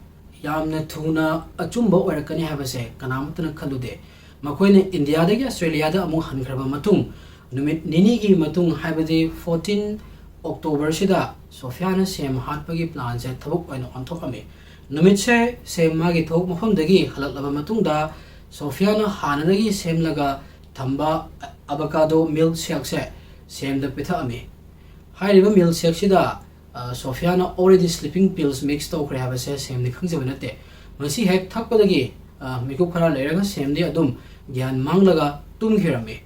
ꯌꯥꯝꯅ ꯊꯨꯅ ꯑꯆꯨꯝꯕ ꯑꯣꯏꯔꯛꯀꯅꯤ ꯍꯥꯏꯕꯁꯦ ꯀꯅꯥꯃꯠꯇꯅ ꯈꯜꯂꯨꯗꯦ꯫ ꯃꯈꯣꯏꯅ ꯏꯟꯗꯤꯌꯥꯗꯒꯤ ꯑꯁꯇ꯭ꯔꯦꯂꯤꯌꯥꯗ ꯑꯃꯨꯛ ꯍꯟꯈ꯭ꯔꯕ ꯃꯇꯨꯡ, ꯅꯨꯃꯤꯠ ꯅꯤꯅꯤꯒꯤ ꯃꯇꯨꯡ, ꯍꯥꯏꯕꯗꯤ fourteen Octoberꯁꯤꯗ ꯁꯣꯐꯤꯌꯥꯅ ꯁꯦꯝ ꯍꯥꯠꯄꯒꯤ planꯁꯦ ꯊꯕꯛ ꯑꯣꯏꯅ ꯑꯣꯟꯊꯣꯛꯂꯝꯃꯤ꯫ ꯅꯨꯃꯤꯠꯁꯦ ꯁꯦꯝ ꯃꯥꯒꯤ ꯊꯕꯛ ꯃꯐꯝꯗꯒꯤ ꯍꯜꯂꯛꯂꯕ ꯃꯇꯨꯡꯗ, ꯁꯣꯐꯤꯌꯥꯅ ꯍꯥꯟꯅꯗꯒꯤ ꯁꯦꯝꯂꯒ ꯊꯝꯕ avocado milkshakeꯁꯦ ꯁꯦꯝꯗ ꯄꯤꯊꯛꯑꯝꯃꯤ꯫ ꯍꯥꯏꯔꯤꯕ milkshakeꯁꯤꯗ, ꯑ, ꯁꯣꯐꯤꯌꯥꯅ already sleeping pills mix ꯇꯧꯈ꯭ꯔꯦ ꯍꯥꯏꯕꯁꯦ ꯁꯦꯝꯗꯤ ꯈꯪꯖꯕ ꯅꯠꯇꯦ꯫ ꯃꯁꯤ ꯍꯦꯛ ꯊꯛꯄꯗꯒꯤ, ꯑ, ꯃꯤꯀꯨꯞ ꯈꯔ ꯂꯩꯔꯒ ꯁꯦꯝꯗꯤ ꯑꯗꯨꯝ ꯒ꯭ꯌꯥꯟ ꯃꯥꯡꯂꯒ ꯇꯨꯝꯈꯤꯔꯝꯃꯤ꯫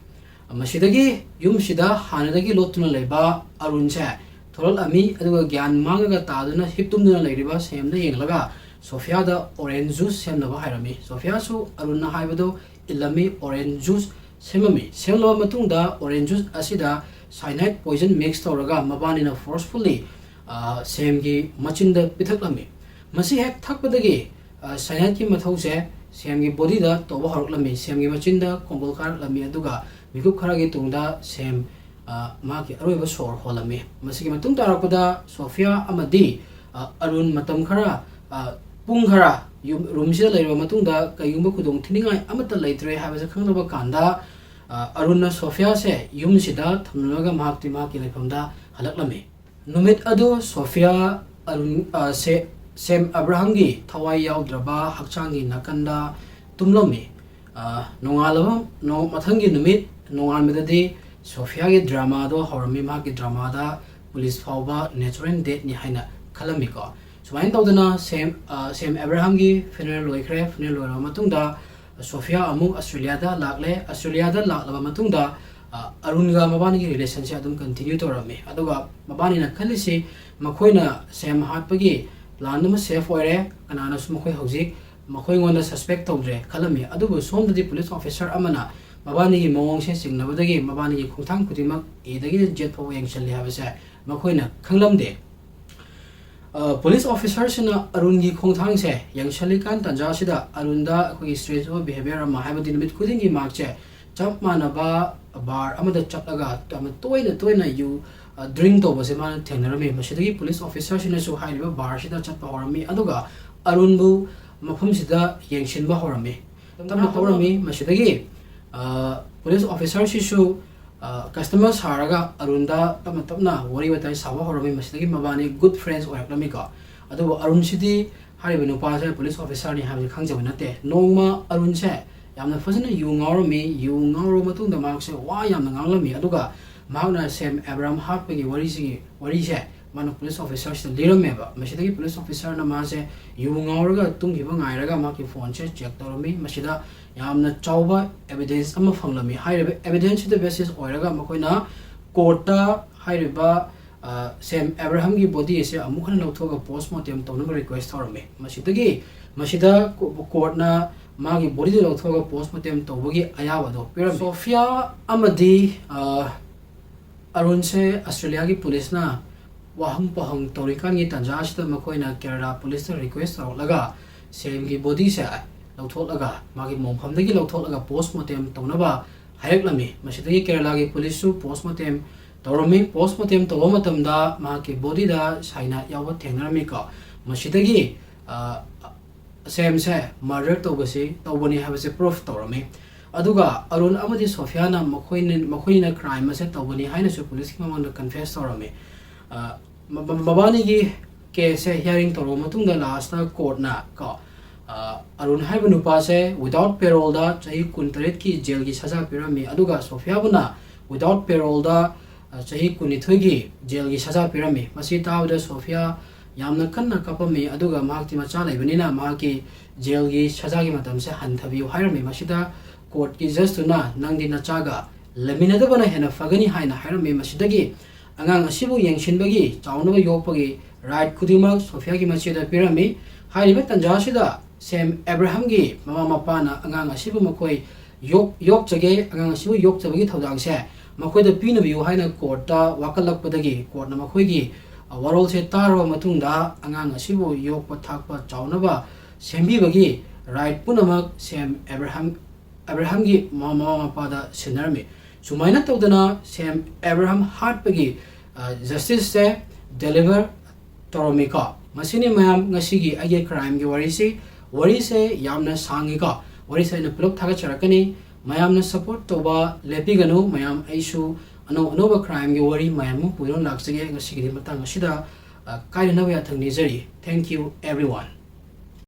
ꯃꯁꯤꯗꯒꯤ ꯌꯨꯝꯁꯤꯗ ꯍꯥꯟꯅꯗꯒꯤ ꯂꯣꯠꯇꯨꯅ ꯂꯩꯕ ꯑꯔꯨꯟꯁꯦ ꯊꯣꯛꯂꯛꯂꯝꯃꯤ, ꯑꯗꯨꯒ ꯒ꯭ꯌꯥꯟ ꯃꯥꯡꯉꯒ ꯇꯥꯗꯨꯅ ꯍꯤꯞ ꯇꯨꯝꯗꯨꯅ ꯂꯩꯔꯤꯕ ꯁꯦꯝꯗ ꯌꯦꯡꯂꯒ ꯁꯣꯐꯤꯌꯥꯗ orange juice ꯁꯦꯝꯅꯕ ꯍꯥꯏꯔꯝꯃꯤ꯫ ꯁꯣꯐꯤꯌꯥꯁꯨ ꯑꯔꯨꯟꯅ ꯍꯥꯏꯕꯗꯨ ꯏꯜꯂꯝꯃꯤ, orange juice ꯁꯦꯝꯃꯝꯃꯤ꯫ ꯁꯦꯝꯂꯕ ꯃꯇꯨꯡꯗ orange juice ꯑꯁꯤꯗ cyanide poison mix ꯇꯧꯔꯒ ꯃꯕꯥꯅꯤꯅ forcefully, ꯑ, ꯁꯦꯝꯒꯤ ꯃꯆꯤꯟꯗ ꯄꯤꯊꯛꯂꯝꯃꯤ꯫ ꯃꯁꯤ ꯍꯦꯛ ꯊꯛꯄꯗꯒꯤ, ꯑ, cyanideꯀꯤ ꯃꯊꯧꯁꯦ ꯁꯦꯝꯒꯤ bodyꯗ ꯇꯧꯕ ꯍꯧꯔꯛꯂꯝꯃꯤ꯫ ꯁꯦꯝꯒꯤ ꯃꯆꯤꯟꯗ ꯈꯣꯡꯒꯨꯜ ꯀꯥꯔꯛꯂꯝꯃꯤ, ꯑꯗꯨꯒ ꯃꯤꯀꯨꯞ ꯈꯔꯒꯤ ꯇꯨꯡꯗ ꯁꯦꯝ, ꯑ, ꯃꯍꯥꯛꯀꯤ ꯑꯔꯣꯏꯕ ꯁꯣꯔ ꯍꯣꯜꯂꯝꯃꯤ꯫ ꯃꯁꯤꯒꯤ ꯃꯇꯨꯡ ꯇꯥꯔꯛꯄꯗ ꯁꯣꯐꯤꯌꯥ ꯑꯃꯗꯤ, ꯑ, ꯑꯔꯨꯟ ꯃꯇꯝ ꯈꯔ, ꯑ, ꯄꯨꯡ ꯈꯔ ꯌꯨꯝ, roomꯁꯤꯗ ꯂꯩꯔꯕ ꯃꯇꯨꯡꯗ ꯀꯩꯒꯨꯝꯕ ꯈꯨꯗꯣꯡ ꯊꯤꯅꯤꯡꯉꯥꯏ ꯑꯃꯠꯇ ꯂꯩꯇ꯭ꯔꯦ ꯍꯥꯏꯕꯁꯦ ꯈꯪꯂꯕ ꯀꯥꯟꯗ, ꯑ, ꯑꯔꯨꯟꯅ ꯁꯣꯐꯤꯌꯥꯁꯦ ꯌꯨꯝꯁꯤꯗ ꯊꯝꯂꯝꯂꯒ ꯃꯍꯥꯛꯇꯤ ꯃꯍꯥꯛꯀꯤ ꯂꯩꯐꯝꯗ ꯍꯜꯂꯛꯂꯝꯃꯤ꯫ ꯅꯨꯃꯤꯠ ꯑꯗꯨ ꯁꯣꯐꯤꯌꯥ ꯑꯔꯨꯟ, ꯑ, ꯁꯦ-, ꯁꯦꯝ ꯑꯕ꯭ꯔꯥꯍꯝꯒꯤ ꯊꯋꯥꯏ ꯌꯥꯎꯗ꯭ꯔꯕ ꯍꯛꯆꯥꯡꯒꯤ ꯅꯥꯀꯟꯗ ꯇꯨꯝꯂꯝꯃꯤ꯫ ꯑ, ꯅꯣꯡꯉꯥꯜꯂꯕ, ꯅꯣ-, ꯃꯊꯪꯒꯤ ꯅꯨꯃꯤꯠ ꯅꯣꯡꯉꯥꯟꯕꯗꯗꯤ ꯁꯣꯐꯤꯌꯥꯒꯤ dramaꯗꯣ ꯍꯧꯔꯝꯃꯤ꯫ ꯃꯍꯥꯛꯀꯤ dramaꯗ police ꯐꯥꯎꯕ natural deathꯅꯤ ꯍꯥꯏꯅ ꯈꯜꯂꯝꯃꯤꯀꯣ꯫ ꯁꯨꯃꯥꯏꯅ ꯇꯧꯗꯅ ꯁꯦꯝ, ꯑ, ꯁꯦꯝ ꯑꯕ꯭ꯔꯥꯍꯝꯒꯤ funeral ꯂꯣꯏꯈ꯭ꯔꯦ꯫ Funeral ꯂꯣꯏꯔꯕ ꯃꯇꯨꯡꯗ ꯁꯣꯐꯤꯌꯥ ꯑꯃꯨꯛ ꯑꯁꯇ꯭ꯔꯦꯂꯤꯌꯥꯗ ꯂꯥꯛꯂꯦ꯫ ꯑꯁꯇ꯭ꯔꯦꯂꯤꯌꯥꯗ ꯂꯥꯛꯂꯕ ꯃꯇꯨꯡꯗ, ꯑ, ꯑꯔꯨꯟꯒ ꯃꯕꯥꯅꯤꯒꯤ relationꯁꯦ ꯑꯗꯨꯝ continue ꯇꯧꯔꯝꯃꯤ꯫ ꯑꯗꯨꯒ ꯃꯕꯥꯅꯤꯅ ꯈꯜꯂꯤꯁꯤ, ꯃꯈꯣꯏꯅ ꯁꯦꯝ ꯍꯥꯠꯄꯒꯤ plan ꯑꯃ safe ꯑꯣꯏꯔꯦ, ꯀꯅꯥꯅꯁꯨ ꯃꯈꯣꯏ ꯍꯧꯖꯤꯛ ꯃꯈꯣꯏꯉꯣꯟꯗ suspect ꯇꯧꯗ꯭ꯔꯦ ꯈꯜꯂꯝꯃꯤ꯫ ꯑꯗꯨꯕꯨ ꯁꯣꯝꯗꯗꯤ police officer ꯑꯃꯅ ꯃꯕꯥꯅꯤꯒꯤ ꯃꯑꯣꯡꯁꯦ ꯆꯤꯡꯅꯕꯗꯒꯤ ꯃꯕꯥꯅꯤꯒꯤ ꯈꯣꯡꯊꯥꯡ ꯈꯨꯗꯤꯡꯃꯛ Aꯗꯒꯤꯅ Z ꯐꯥꯎꯕ ꯌꯦꯡꯁꯤꯜꯂꯤ ꯍꯥꯏꯕꯁꯦ ꯃꯈꯣꯏꯅ ꯈꯪꯂꯝꯗꯦ꯫ ꯑ, police officerꯁꯤꯅ ꯑꯔꯨꯟꯒꯤ ꯈꯣꯡꯊꯥꯡꯁꯦ ꯌꯦꯡꯁꯤꯜꯂꯤꯀꯥꯟ ꯇꯥꯟꯖꯥꯁꯤꯗ ꯑꯔꯨꯟꯗ ꯑꯩꯈꯣꯏꯒꯤ strange ꯑꯣꯏꯕ behaviour ꯑꯃ, ꯍꯥꯏꯕꯗꯤ ꯅꯨꯃꯤꯠ ꯈꯨꯗꯤꯡꯒꯤ ꯃꯍꯥꯛꯁꯦ ꯆꯞ ꯃꯥꯟꯅꯕ bar ꯑꯃꯗ ꯆꯠꯂꯒ ꯌꯥꯝꯅ ꯇꯣꯏꯅ ꯇꯣꯏꯅ ꯌꯨ, ꯑ, drink ꯇꯧꯕꯁꯦ ꯃꯥꯅ ꯊꯦꯡꯅꯔꯝꯃꯤ꯫ ꯃꯁꯤꯗꯒꯤ police officerꯁꯤꯅꯁꯨ ꯍꯥꯏꯔꯤꯕ barꯁꯤꯗ ꯆꯠꯄ ꯍꯧꯔꯝꯃꯤ, ꯑꯗꯨꯒ ꯑꯔꯨꯟꯕꯨ ꯃꯐꯝꯁꯤꯗ ꯌꯦꯡꯁꯤꯟꯕ ꯍꯧꯔꯝꯃꯤ꯫ ꯇꯞꯅ ꯍꯧꯔꯝꯃꯤ꯫ ꯃꯁꯤꯗꯒꯤ, ꯑ, police officerꯁꯤꯁꯨ ꯀꯁꯇꯃꯔ ꯁꯥꯔꯒ ꯑꯔꯨꯟꯗ ꯇꯞꯅ ꯇꯞꯅ ꯋꯥꯔꯤ ꯋꯥꯇꯥꯏ ꯁꯥꯕ ꯍꯧꯔꯝꯃꯤ꯫ ꯃꯁꯤꯗꯒꯤ ꯃꯕꯥꯅꯤ ꯒꯨꯗ ꯐ꯭ꯔꯦꯟꯁ ꯑꯣꯏꯔꯛꯂꯝꯃꯤꯀꯣ꯫ ꯑꯗꯨꯕꯨ ꯑꯔꯨꯟꯁꯤꯗꯤ ꯍꯥꯏꯔꯤꯕ ꯅꯨꯄꯥꯁꯦ ꯄꯨꯂꯤꯁ ꯑꯣꯐꯤꯁꯥꯔꯅꯤ ꯍꯥꯏꯕꯁꯤ ꯈꯪꯖꯕ ꯅꯠꯇꯦ꯫ ꯅꯣꯡꯃ ꯑꯔꯨꯟꯁꯦ ꯌꯥꯝꯅ ꯐꯖꯅ ꯌꯨ ꯉꯥꯎꯔꯝꯃꯤ꯫ ꯌꯨ ꯉꯥꯎꯔꯕ ꯃꯇꯨꯡꯗ ꯃꯍꯥꯛꯁꯦ ꯋꯥ ꯌꯥꯝꯅ ꯉꯥꯡꯂꯝꯃꯤ꯫ ꯑꯗꯨꯒ ꯃꯍꯥꯛꯅ ꯁꯦꯝ ꯑꯦꯕ꯭ꯔꯥꯝ ꯍꯥꯠꯄꯒꯤ ꯋꯥꯔꯤꯁꯤꯒꯤ ꯋꯥꯔꯤꯁꯦ ꯃꯥꯅ ꯄꯨꯂꯤꯁ ꯑꯣꯐꯤꯁꯥꯔꯁꯤꯗ ꯂꯤꯔꯝꯃꯦꯕ꯫ ꯃꯁꯤꯗꯒꯤ ꯄꯨꯂꯤꯁ ꯑꯣꯐꯤꯁꯥꯔꯅ ꯃꯥꯁꯦ ꯌꯨ ꯉꯥꯎꯔꯒ ꯇꯨꯝꯈꯤꯕ ꯉꯥꯏꯔꯒ ꯃꯍꯥꯛꯀꯤ ꯐꯣꯟꯁꯦ ꯆꯦꯛ ꯇꯧꯔꯝꯃꯤ꯫ ꯃꯁꯤꯗ ꯌꯥꯝꯅ ꯆꯥꯎꯕ ꯑꯦꯕꯤꯗꯦꯟꯁ ꯑꯃ ꯐꯪꯂꯝꯃꯤ꯫ ꯍꯥꯏꯔꯤꯕ ꯑꯦꯕꯤꯗꯦꯟꯁꯁꯤꯗ ꯕꯦꯁꯤꯁ ꯑꯣꯏꯔꯒ ꯃꯈꯣꯏꯅ ꯀꯣꯔꯠꯇ ꯍꯥꯏꯔꯤꯕ, ꯑ, ꯁꯦꯝ ꯑꯦꯕ꯭ꯔꯥꯍꯝꯒꯤ ꯕꯣꯗꯤ ꯑꯁꯦ ꯑꯃꯨꯛ ꯍꯟꯅ ꯂꯧꯊꯣꯛꯑꯒ ꯄꯣꯁꯃꯣꯔꯇꯦꯝ ꯇꯧꯅꯕ ꯔꯤꯀ꯭ꯋꯦꯁ ꯇꯧꯔꯝꯃꯤ꯫ ꯃꯁꯤꯗꯒꯤ ꯃꯁꯤꯗ ꯀꯣ-, ꯀꯣꯔꯠꯅ ꯃꯥꯒꯤ ꯕꯣꯗꯤꯗꯨ ꯂꯧꯊꯣꯛꯑꯒ ꯄꯣꯁꯃꯣꯔꯇꯦꯝ ꯇꯧꯕꯒꯤ ꯑꯌꯥꯕꯗꯣ ꯄꯤꯔꯝꯃꯤ꯫ ꯁꯣꯐꯤꯌꯥ ꯑꯃꯗꯤ, ꯑ, ꯑꯔꯨꯟꯁꯦ ꯑꯁꯇ꯭ꯔꯦꯂꯤꯌꯥꯒꯤ ꯄꯨꯂꯤꯁꯅ ꯋꯥꯍꯪ ꯄꯥꯎꯍꯪ ꯇꯧꯔꯤꯀꯥꯟꯒꯤ ꯇꯥꯟꯖꯥ ꯑꯁꯤꯗ ꯃꯈꯣꯏꯅ ꯀꯦꯔꯂꯥ ꯄꯨꯂꯤꯁꯇ ꯔꯤꯀ꯭ꯋꯦꯁ ꯇꯧꯔꯛꯂꯒ ꯁꯦꯝꯒꯤ ꯕꯣꯗꯤꯁꯦ ꯂꯧꯊꯣꯛꯂꯒ ꯃꯥꯒꯤ ꯃꯣꯡꯐꯝꯗꯒꯤ ꯂꯧꯊꯣꯛꯂꯒ ꯄꯣꯁꯃꯣꯔꯇꯦꯝ ꯇꯧꯅꯕ ꯍꯥꯏꯔꯛꯂꯝꯃꯤ꯫ ꯃꯁꯤꯗꯒꯤ ꯀꯦꯔꯂꯥꯒꯤ ꯄꯨꯂꯤꯁꯁꯨ ꯄꯣꯁꯃꯣꯔꯇꯦꯝ ꯇꯧꯔꯝꯃꯤ꯫ ꯄꯣꯁꯃꯣꯔꯇꯦꯝ ꯇꯧꯕ ꯃꯇꯝꯗ ꯃꯍꯥꯛꯀꯤ ꯕꯣꯗꯤꯗ ꯁꯥꯏꯅꯥꯏꯗ ꯌꯥꯎꯕ ꯊꯦꯡꯅꯔꯝꯃꯤꯀꯣ꯫ ꯃꯁꯤꯗꯒꯤ, ꯑ, ꯁꯦꯝꯁꯦ ꯃꯔꯗꯔ ꯇꯧꯕꯁꯤ, ꯇꯧꯕꯅꯤ ꯍꯥꯏꯕꯁꯦ ꯄ꯭ꯔꯨꯐ ꯇꯧꯔꯝꯃꯤ꯫ ꯑꯗꯨꯒ ꯑꯔꯨꯟ ꯑꯃꯗꯤ ꯁꯣꯐꯤꯌꯥꯅ ꯃꯈꯣꯏꯅ, ꯃꯈꯣꯏꯅ ꯀ꯭ꯔꯥꯏꯝ ꯑꯁꯦ ꯇꯧꯕꯅꯤ ꯍꯥꯏꯅꯁꯨ ꯄꯨꯂꯤꯁꯀꯤ ꯃꯃꯥꯡꯗ ꯀꯟꯐꯦꯁ ꯇꯧꯔꯝꯃꯤ꯫ ꯑ, ꯃ-, ꯃ-, ꯃꯕꯥꯅꯤꯒꯤ ꯀꯦꯁꯁꯦ ꯍꯤꯌꯥꯔꯤꯡ ꯇꯧꯔꯕ ꯃꯇꯨꯡꯗ ꯂꯥꯁꯇ ꯀꯣꯔꯠꯅ ꯀꯣ, ꯑ, ꯑꯔꯨꯟ ꯍꯥꯏꯕ ꯅꯨꯄꯥꯁꯦ ꯋꯤꯗꯥꯎꯠ ꯄꯦꯔꯣꯜꯗ ꯆꯍꯤ ꯀꯨꯟꯇꯔꯦꯠꯀꯤ ꯖꯦꯜꯒꯤ ꯁꯖꯥ ꯄꯤꯔꯝꯃꯤ꯫ ꯑꯗꯨꯒ ꯁꯣꯐꯤꯌꯥꯕꯨꯅ ꯋꯤꯗꯥꯎꯠ ꯄꯦꯔꯣꯜꯗ, ꯑ, ꯆꯍꯤ ꯀꯨꯟꯅꯤꯊꯣꯏꯒꯤ ꯖꯦꯜꯒꯤ ꯁꯖꯥ ꯄꯤꯔꯝꯃꯤ꯫ ꯃꯁꯤ ꯇꯥꯕꯗ ꯁꯣꯐꯤꯌꯥ ꯌꯥꯝꯅ ꯀꯟꯅ ꯀꯞꯄꯝꯃꯤ꯫ ꯑꯗꯨꯒ ꯃꯍꯥꯛꯇꯤ ꯃꯆꯥ ꯂꯩꯕꯅꯤꯅ ꯃꯍꯥꯛꯀꯤ ꯖꯦꯜꯒꯤ ꯁꯖꯥꯒꯤ ꯃꯇꯝꯁꯦ ꯍꯟꯊꯕꯤꯌꯨ ꯍꯥꯏꯔꯝꯃꯤ꯫ ꯃꯁꯤꯗ ꯀꯣꯔꯠꯀꯤ ꯖꯁꯇꯨꯅ "ꯅꯪꯗꯤ ꯅꯆꯥꯒ ꯂꯩꯃꯤꯟꯅꯗꯕꯅ ꯍꯦꯟꯅ ꯐꯒꯅꯤ" ꯍꯥꯏꯅ ꯍꯥꯏꯔꯝꯃꯤ꯫ ꯃꯁꯤꯗꯒꯤ ꯑꯉꯥꯡ ꯑꯁꯤꯕꯨ ꯌꯦꯡꯁꯤꯟꯕꯒꯤ, ꯆꯥꯎꯅꯕ ꯌꯣꯛꯄꯒꯤ ꯔꯥꯏꯠ ꯈꯨꯗꯤꯡꯃꯛ ꯁꯣꯐꯤꯌꯥꯒꯤ ꯃꯆꯦꯗ ꯄꯤꯔꯝꯃꯤ꯫ ꯍꯥꯏꯔꯤꯕ ꯇꯥꯟꯖꯥ ꯑꯁꯤꯗ ꯁꯦꯝ ꯑꯦꯕ꯭ꯔꯥꯍꯝꯒꯤ ꯃꯃꯥ ꯃꯄꯥꯅ ꯑꯉꯥꯡ ꯑꯁꯤꯕꯨ ꯃꯈꯣꯏ ꯌꯣꯛ-, ꯌꯣꯛꯆꯒꯦ, ꯑꯉꯥꯡ ꯑꯁꯤꯕꯨ ꯌꯣꯛꯆꯕꯒꯤ ꯊꯧꯗꯥꯡꯁꯦ ꯃꯈꯣꯏꯗ ꯄꯤꯅꯕꯤꯌꯨ ꯍꯥꯏꯅ ꯀꯣꯔꯠꯇ ꯋꯥꯀꯠꯂꯛꯄꯗꯒꯤ ꯀꯣꯔꯠꯅ ꯃꯈꯣꯏꯒꯤ, ꯑ, ꯋꯥꯔꯣꯜꯁꯦ ꯇꯥꯔꯕ ꯃꯇꯨꯡꯗ ꯑꯉꯥꯡ ꯑꯁꯤꯕꯨ ꯌꯣꯛꯄ ꯊꯥꯛꯄ ꯆꯥꯎꯅꯕ ꯁꯦꯝꯕꯤꯕꯒꯤ ꯔꯥꯏꯠ ꯄꯨꯝꯅꯃꯛ ꯁꯦꯝ ꯑꯦꯕ꯭ꯔꯥꯍꯝ, ꯑꯦꯕ꯭ꯔꯥꯍꯝꯒꯤ ꯃꯃꯥ, ꯃꯃꯥ ꯃꯄꯥꯗ ꯁꯤꯟꯅꯔꯝꯃꯤ꯫ ꯁꯨꯃꯥꯏꯅ ꯇꯧꯗꯅ ꯁꯦꯝ ꯑꯦꯕ꯭ꯔꯥꯍꯝ ꯍꯥꯠꯄꯒꯤ, ꯑ, ꯖꯁꯇꯤꯁꯁꯦ ꯗꯦꯂꯤꯚꯔ ꯇꯧꯔꯝꯃꯤꯀꯣ꯫ ꯃꯁꯤꯅꯤ ꯃꯌꯥꯝ ꯉꯁꯤꯒꯤ ꯑꯩꯒꯤ ꯀ꯭ꯔꯥꯏꯝꯒꯤ ꯋꯥꯔꯤꯁꯤ꯫ ꯋꯥꯔꯤꯁꯦ ꯌꯥꯝꯅ ꯁꯥꯡꯉꯤꯀꯣ꯫ ꯋꯥꯔꯤꯁꯦ ꯑꯩꯅ ꯄꯨꯂꯞ ꯊꯥꯒꯠꯆꯔꯛꯀꯅꯤ꯫ ꯃꯌꯥꯝꯅ support ꯇꯧꯕ ꯂꯦꯞꯄꯤꯒꯅꯨ꯫ ꯃꯌꯥꯝ, ꯑꯩꯁꯨ ꯑꯅꯧ ꯑꯅꯧꯕ crimeꯒꯤ ꯋꯥꯔꯤ ꯃꯌꯥꯝ ꯑꯃ ꯄꯨꯗꯨꯅ ꯂꯥꯛꯆꯒꯦ꯫ ꯉꯁꯤꯒꯤꯗꯤ ꯃꯇꯥꯡ ꯑꯁꯤꯗ, ꯑ, ꯀꯥꯏꯅꯅꯕ ꯌꯥꯊꯪ ꯅꯤꯖꯔꯤ꯫ Thank you, everyone.